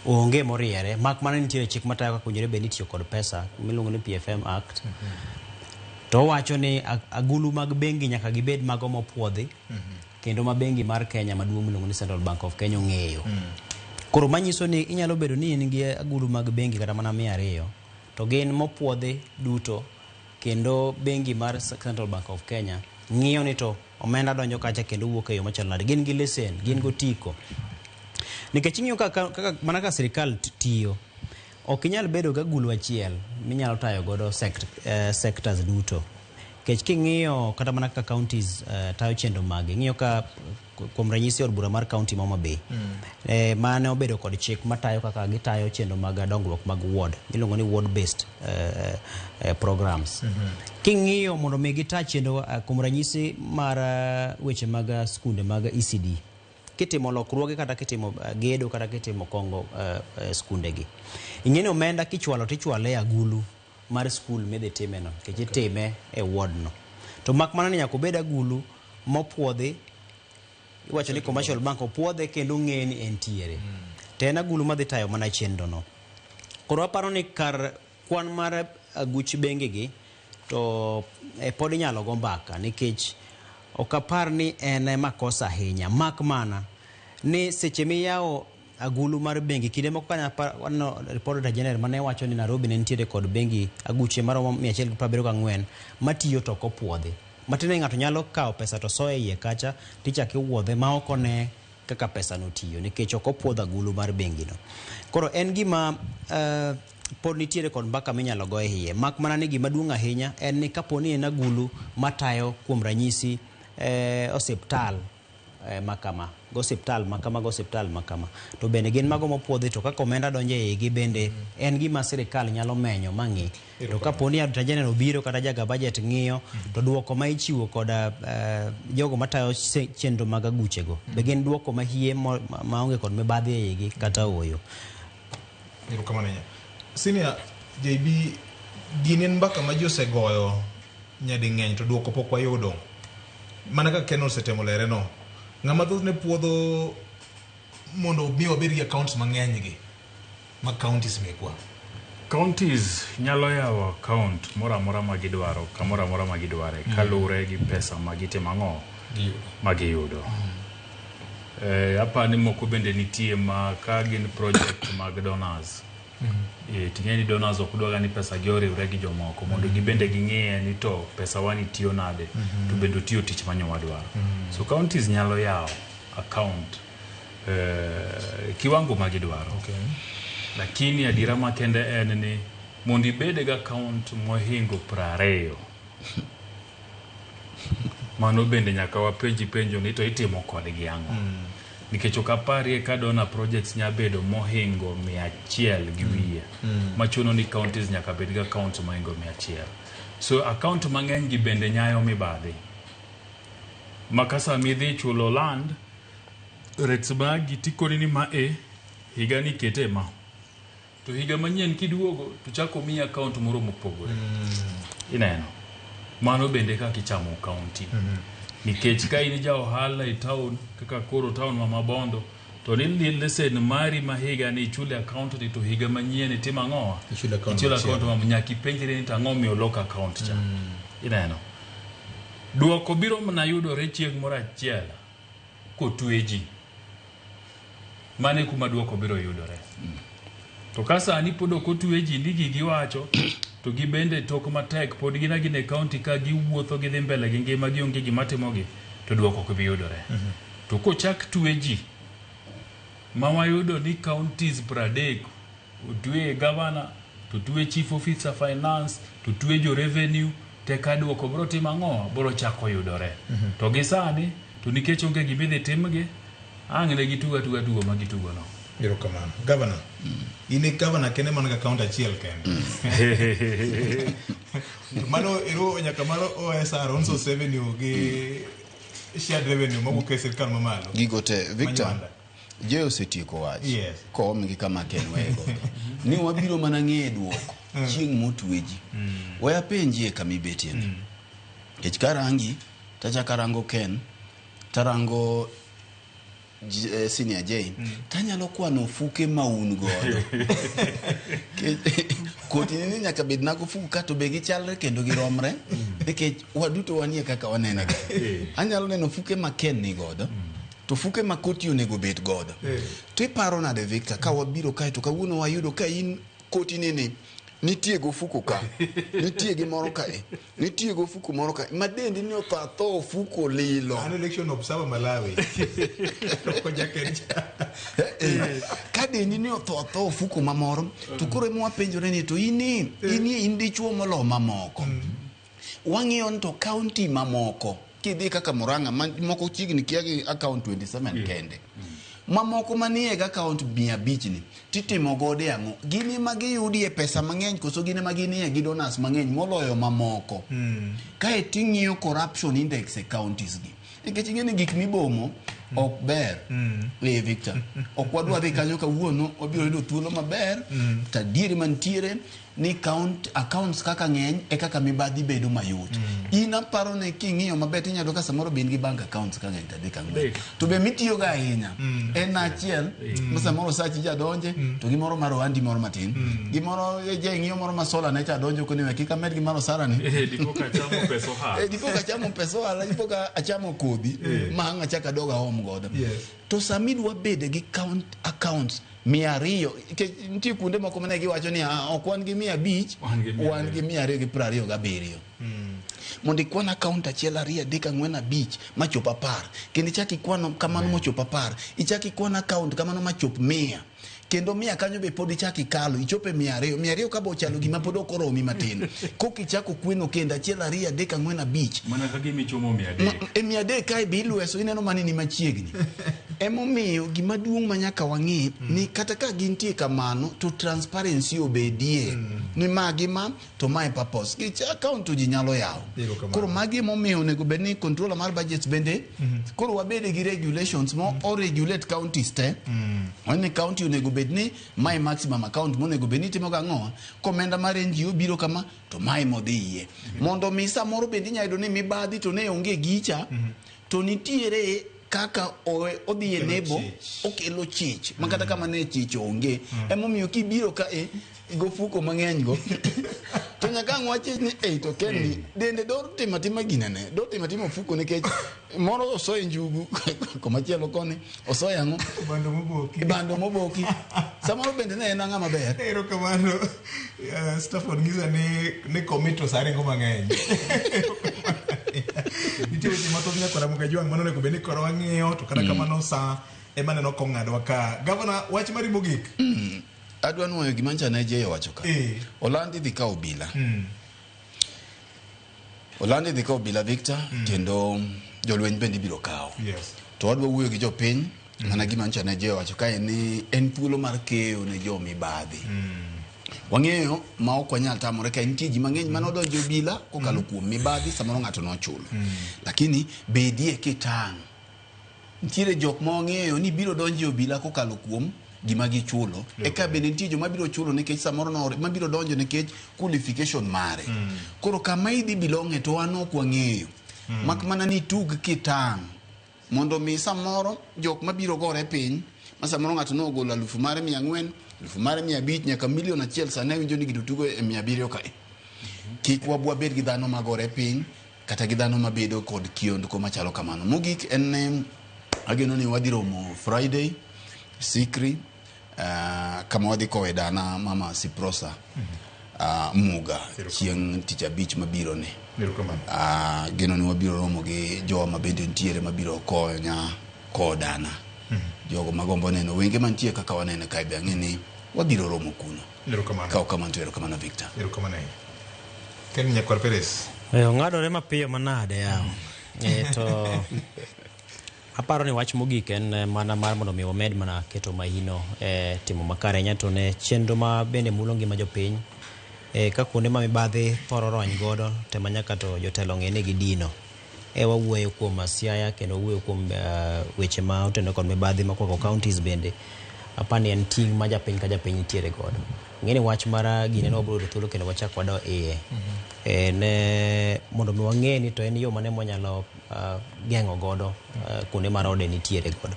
onge moriere mak mana nitiere chik matayo kaka owinjore bed ni itiyo kod pesa miluongo ni PFM Act to owacho ni agulu mag bengi nyaka gibed mago mopuodhi kendo ma bengi mar Kenya maduong' miluongo ni Central Bank of Kenya ong'eyo. Koro manyiso ni inyalo bedo ni in gi agulu mag bengi kata mana 200 to gin mopuodhi duto kendo bengi mar Central Bank of Kenya ng'iyo ni to omenda donjo kacha kendo wuok e yo machalo nade. Gin gi lesen, gin gi otiko. Nikech ing'iyo kaka mana ka sirikal tiyo, ok inyal bedo gi agulu achiel minyalo tayo godo sectors duto. Nikech king'iyo kata mana kaka counties tayo chenro magi, ing'iyo ka kuom ranyisi od bura mar county ma Homa Bay, mane obedo kod chik matayo kaka gitayo chenro mag dongruok mag ward, miluongo ni ward based programs. King'iyo mondo mi gita chenro kuom ranyisi mar weche mag skunde mag ECD, kitimo lokruoge kata kitimo gedo kata kitimo kongo skundegi, ing'e ni omenda kichwalo tichwale e agulu mar skul midhi time no, nikech itime e ward no. To mak mana ni nyaka obed agulu mopuodhi, iwacho ni commercial bank opuodhe kendo ong'e ni entiere. To en agulu madhi tayo mana chenro no. Koro aparo ni kar kwan mar aguch bengi gi to pod inyalo go mbaka nikech ok apar ni en makosa ahinya, mak mana ni seche miyawo agulu mar bengi kinde moko kanya waneno report Auditor General mane wacho ni Nairobi ne nitiere kod bengi aguche maromo 174 matiyo to ok opuodhi. Matiende ni ng'ato nyalo kawo pesa to soyo e iye kacha tichako iwuodhe ma ok one kaka pesa no tiyo nikech ok opuodh agulu mar bengi no. Koro en gima pod nitiere kod mbaka minyalo go e iye, mak mana ni gima duong' ahinya en ni kapo ni en agulu matayo kuom ranyisi osiptal makama, go osiptal makama, go osiptal makama, to bende gin mago mopuodhi to kaka omenda donjo e igi bende en gima sirikal nyalo menyo mang'i. To kapo ni Auditor General obiro kata jaga budget ng'iyo to duoko ma ichiwo koda jogo matayo chenro mag aguchego be gin duoko mahie maonge kod mibadhi e igi kata ooyo. Erokamano ahinya. Senior JB, gini en mbaka ma ji osegoyo nyading'eny to duoko pok wayudo. Mana kaka Ken osetemo lere no, ng'ama thothne puodho mondo mi wabed gi accounts mang'eny gi mag counties mekwa. Counties nyalo yawo account moro amora ma gidwaro kamoro amora ma gidware kaluwore gi pesa ma gitimo ang'o ma giyudo. Aparo ni moko bende nitie ma ka gin project mag donors. Ting'e ni donors ok dwaga ni pesa gi oriwre gi jomoko mondo gibende ging'iye ni to pesa wani tiyo nade to bende otiyo tich manyo wadwaro. So counties nyalo yawo account kiwango ma gidwaro. Lakini adiera makende en ni mondo ibed gi account mohingo 20, mano bende nyaka wapenji penjo ni to itimo kodgi ang'o. Nikech ok aparie ka donor projects nya bedo mohingo 100 gi wiye. Machuno ni counties nyaka bed gi accounts mohingo 100. So account mang'eny gi bende nyayo mibadhi. Ma ka sama idhi chulo land, rates magi tikoni ni ma e higa ni kete ma. To higa manyien kiduogo to chako miyi account moro mopogore. Ineno. Mano bende kaka ichamo county. Nikech ka in ja ohala e town kaka koro town ma Mabondo to ni lesen mari ma higa ni ichule account ni to higa manyien itimo ang'o? Ichulo account Ichulo machielo. account ma nyaka ipenjri ni to ang'o miyo lok account cha. Ineno. Duoko biro mana yudore chieng' moro achiel kotwe ji. Mano e kuma duoko biro yudore. To ka sani pod ok otwe ji ni gigi wacho to gibende tok matek pod gin agina e county ka giwuotho gidhi mbele gi ngima gionge gima timogi to duoko ok bi yudore. To kochak twe ji ma wayudo ni counties 30 otwe governor to twe chief officer finance to twe jo revenue teka duoko biro timo ang'o biro chako yudore. To gi sani to nikech onge gima idhi timgi ang' ne gitugo atuga tugo ma gitugo no. Erokamano. Governor, in e governor kende man gi account achiel kende. Mano ero nyaka mar OSR, own source revenue gi shared revenue mawuok e sirkal mamalo. Gigo te, Victor, Manywanda. je osetieko wach. Yes. Koom gi kama Ken weye godo. Ni wabiro mana ng'eyo duoko chieng' motwe ji. We apenjie kama ibetie ni. Nikech karangi, tachako arango Ken, tarango Senior J, tanyalo kwano ofuke ma un godo. Koti ni nyaka bed na ofuku ka to be gichalre kendo giromre nikech waduto wanie kaka wanene ga. Anyalo neno ofuke ma Ken ni godo to ofuke ma Koti onego bed godo. To iparo nade Victor ka wabiro kae to kawuono wayudo ka in koti nini nitie gi ofuko ka, nitie gi moro kae, nitie gi ofuko moro kae, ma dendi ni otho atho ofuko lilo. An election observer Malawi. Ka dendi ni otho atho ofuko mamoro, to koro ema wapenjore ni to in in dichuo molo mamoko. Wang'iyo ni to county mamoko, kidhi kaka Murang'a, moko chiegni kia gi account 27 kende. Mamoko manie gi account 500 ni, titimo godo ang'o? Gin ema giyudie pesa mang'eny koso gin ema ginie gi donors mang'eny moloyo mamoko? Kae ting'iyo corruption index e counties gi. Nikech ing'e ni gik mibomo ok ber. Victor, ok wadwa dhi kanyo kawuono, wabiro yudo thuolo maber. To adieri mantiere ni accounts kaka ng'eny e kaka mibadhi bedo mayot. In aparo ni king'iyo maber tinyalo yudo ka samoro be in gi bank accounts ka ng'eny to adek ang'wen. To be mitiyogo ahinya en achiel ma samoro sachi jadonje to gimoro mar ohandi moro matin. Gimoro je ing'iyo moro ma sola ne cha donjo koni we kik amed gi mar osara ni. Dipo ka achamo pesa ohala. Dipo ka achamo pesa ohala, dipo ka achamo kodhi ma ang' achak adog aom godo. To sama idwa bede gi accounts 200, nikech nitie kuonde moko mane giwacho ni ok wan gi 500, wan gi 227. Mondo ikwan account 1 2 3 4 5 machop 10, kendo ichak ikwan kamano mochop 10, ichak ikwan account kamano machop 100, kendo 100 kanyo be pod ichak ikalo ichop e 200, 200 ka bo ochalo gima pod ok oromi matin, koka ichako kweno kendo 1 2 3 4 5 mana ka gima ichomo 300. E 300 kae be ilweso ineno mani ni machiegni. Emomiyo gima duong' ma nyaka wang'i ni kata ka gintie kamano to transparency obedie. Ni ma gi ma to mae purpose. Nikech account to ji nyalo yawo. Koro magi emomiyo onego bed ni controller mar budgets bende koro wabede gi regulations mo o regulate counties te. Wani county onego bed ni mae maximum account monego bed ni itimo gang'o, komenda mar NGO biro kama to mae modhi iye. Mondo mi samoro bende inyalo yudo ni mibadhi to ne onge gicha to nitiere kaka odhi e nebo okelo chich ma kata kama ne chich onge. Emomiyo kibiro ka Gofuko mang'eny go. To nyaka ang' wachi ni ei to Ken ni dende dor timo atima ginene. Dor timo atima ofuko nikech moro osoye njugu komachielo koni osoye ang'o? Bando moboki. Bando moboki. Samoro bende ne en ang'ama ber. Erokamano. Stafford ng'isa ni komito sa ringo mang'eny. Nitie weche mathoth nyakora Mugajwang' mano onego bed ni koro wang'iyo to kata kamano sa ema neno kong'adwa ka. Gavana, wach mari mogik. Adwa nuoyo gima ncha ne Jay owacho ka. Olandi dhi kawo obila. Olandi dhi kawo obila Victor kendo jolweny bende ibiro kawo. Yes. To wadwa wuoyo gi jopiny mana gima ncha ne Jay owacho kae ni en thuolo mar keyo ne jomibadhi. Wang'eyo ma ok wanyal tamore ka nitie ji mang'eny mane odonjo e obila kokalo kuom mibadhi samoro ng'ato nochulo. Lakini bedie kitang'. Nitiere jok ma wang'eyo ni biro donjo e obila kokalo kuom gima gichulo. Eka bende nitie joma biro chulo nikech samoro no mabiro donjo nikech qualification mare. Koro kama idhi belonge to wan ok wang'eyo. Mak mana ni tug kitang' mondo mi samoro jok mabiro gore piny ma samoro ng'ato nogolo 4,000, 4,500 nyaka 1,000,000 sani awinjo ni gino tugo e 700 kae. Kik wabed gi dhano magore piny kata gi dhano mabedo kod kiondko machalo kamano. Mogik en ni ageno ni wadhi romo Friday Sikri kama wadhi kowe dana mama Siprosa Muga chieng' tich abich mabiro ni. Geno ni wabiro romo gi jowa mabende nitiere mabiro konya kowo dana. Jogo magombo neno wenge mantie kaka wanene kae be ang'e ni wabiro romo kuno. Ka ok kamano to erokamano Victor. Erokamano ahinya. Ken Nyakwar Perez. Ong'adore mapiyo manade yawa. To aparo ni wach mogik en mana mar mondo mi wamed mana keto mahino e timo makare ahinya to ne chenro ma bende mulo ngima jopiny. Ka kuonde ma mibadhi thoro rony godo tema nyaka to jotelo ng'e ni gidino. Wawuoyo kuom Siaya kendo wawuoyo kuom weche ma otenore kod mibadhi makwako counties bende. Apani en ting' ma japiny ka japiny nitiere godo. Ng'e ni wach mar gine ne wabiro yudo thuolo kendo wachak wado iye. Ne mondo mi wang'e ni to en yo mane mwanyalo geng'o godo kuonde ma rode nitiere godo.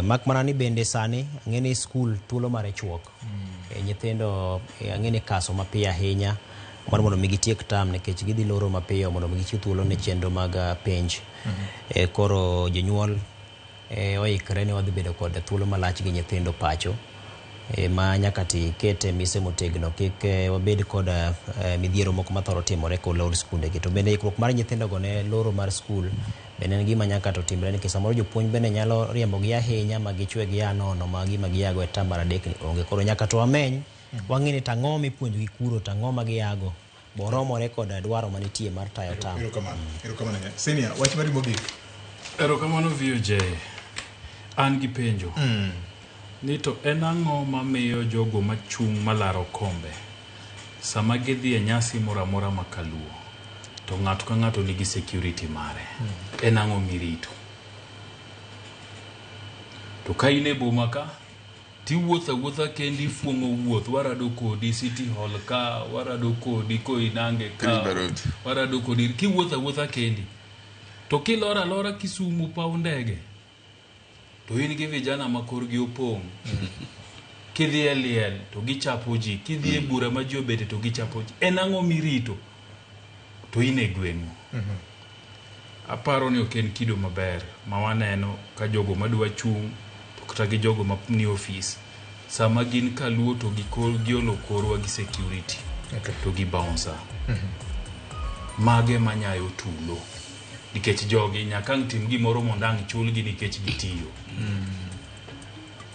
Mak mana ni bende sani ang'e ni skul thuolo mare chuok. Nyithindo ang'e ni kaso mapiyo ahinya mar mondo mi gitiek term nikech gidhi loro mapiyo mondo mi gichiw thuolo ne chenro mag penj. Koro jonyuol oikre ni wadhi bedo kod thuolo malach gi nyithindo pacho. Ma nyaka tikete mise motegno kik wabed kod midhiero moko mathoro timore kolor skunde gi. To bende ikruok mar nyithindo go ne loro mar skul bende en gima nyaka to timre nikech samoro jopuonj bende nyalo riembogi ahinya ma gichwe gia nono ma gima giago e term mar adek ni onge. Koro nyaka to wameny wang'e ni tang'o mipuonjogi kuro tang'o ma giago boromore kod dwaro manitie mar tayo term. Erokamano. Erokamano ahinya. Senior, wach mari mogik. Erokamano VOJ. An gi penjo. Ni to en ang'o mamiyo jogo machung' malaro kombe sama gidhi e nyasi moro amora ma kaluo to ng'ato ka ng'ato nigi security mare. En ang'o mirito? To ka in e boma ka tiwuotho awuotha kendi ifuong'o wuoth warado kodi City Hall ka warado kodi Koinange ka warado kodi kiwuotho awuotha kendi to kiloro alora Kisumu paw ndege to in gi vijana ma korgi opong' kidhi e liel to gichapo ji kidhi e bura ma ji obete to gichapo ji en ang'o mirito to in e gweng'u. Aparo ni ok en kido maber ma waneno ka jogo madwa chung' to kata gi jogo ma ni ofis sama gin kaluo to giolo korwa gi security to gi bouncer. Mage manyayo tulo nikech jogi nyaka ang' tim gimoro mondo ang' chulgi nikech gitiyo.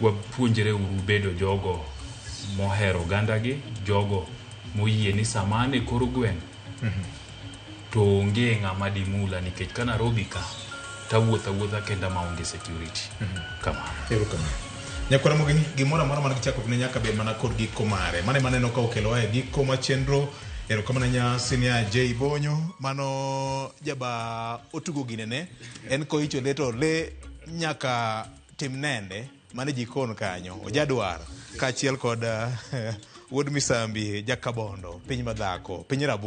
Wapuonjre uru bedo jogo mohero ogandagi, jogo moyie ni sama an e kor gweng' to onge ng'ama dimula nikech ka Nairobi ka tawuotho awuotha kenda maonge security. Kamano. Erokamano. Nyakwara Mogi, gimoro amora man gi chakruok ne nyaka bed mana kod giko mare. Mano ema aneno ka okelowa e giko ma chenro. Erokamano ahinya Senior J Bonyo, mano jaba otugo ginene. En koicho le to le nyaka tim nende mane jikon kanyo. Ojadwar kaachiel kod wuod Misambi Jakabondo, piny madhako, piny rabuon.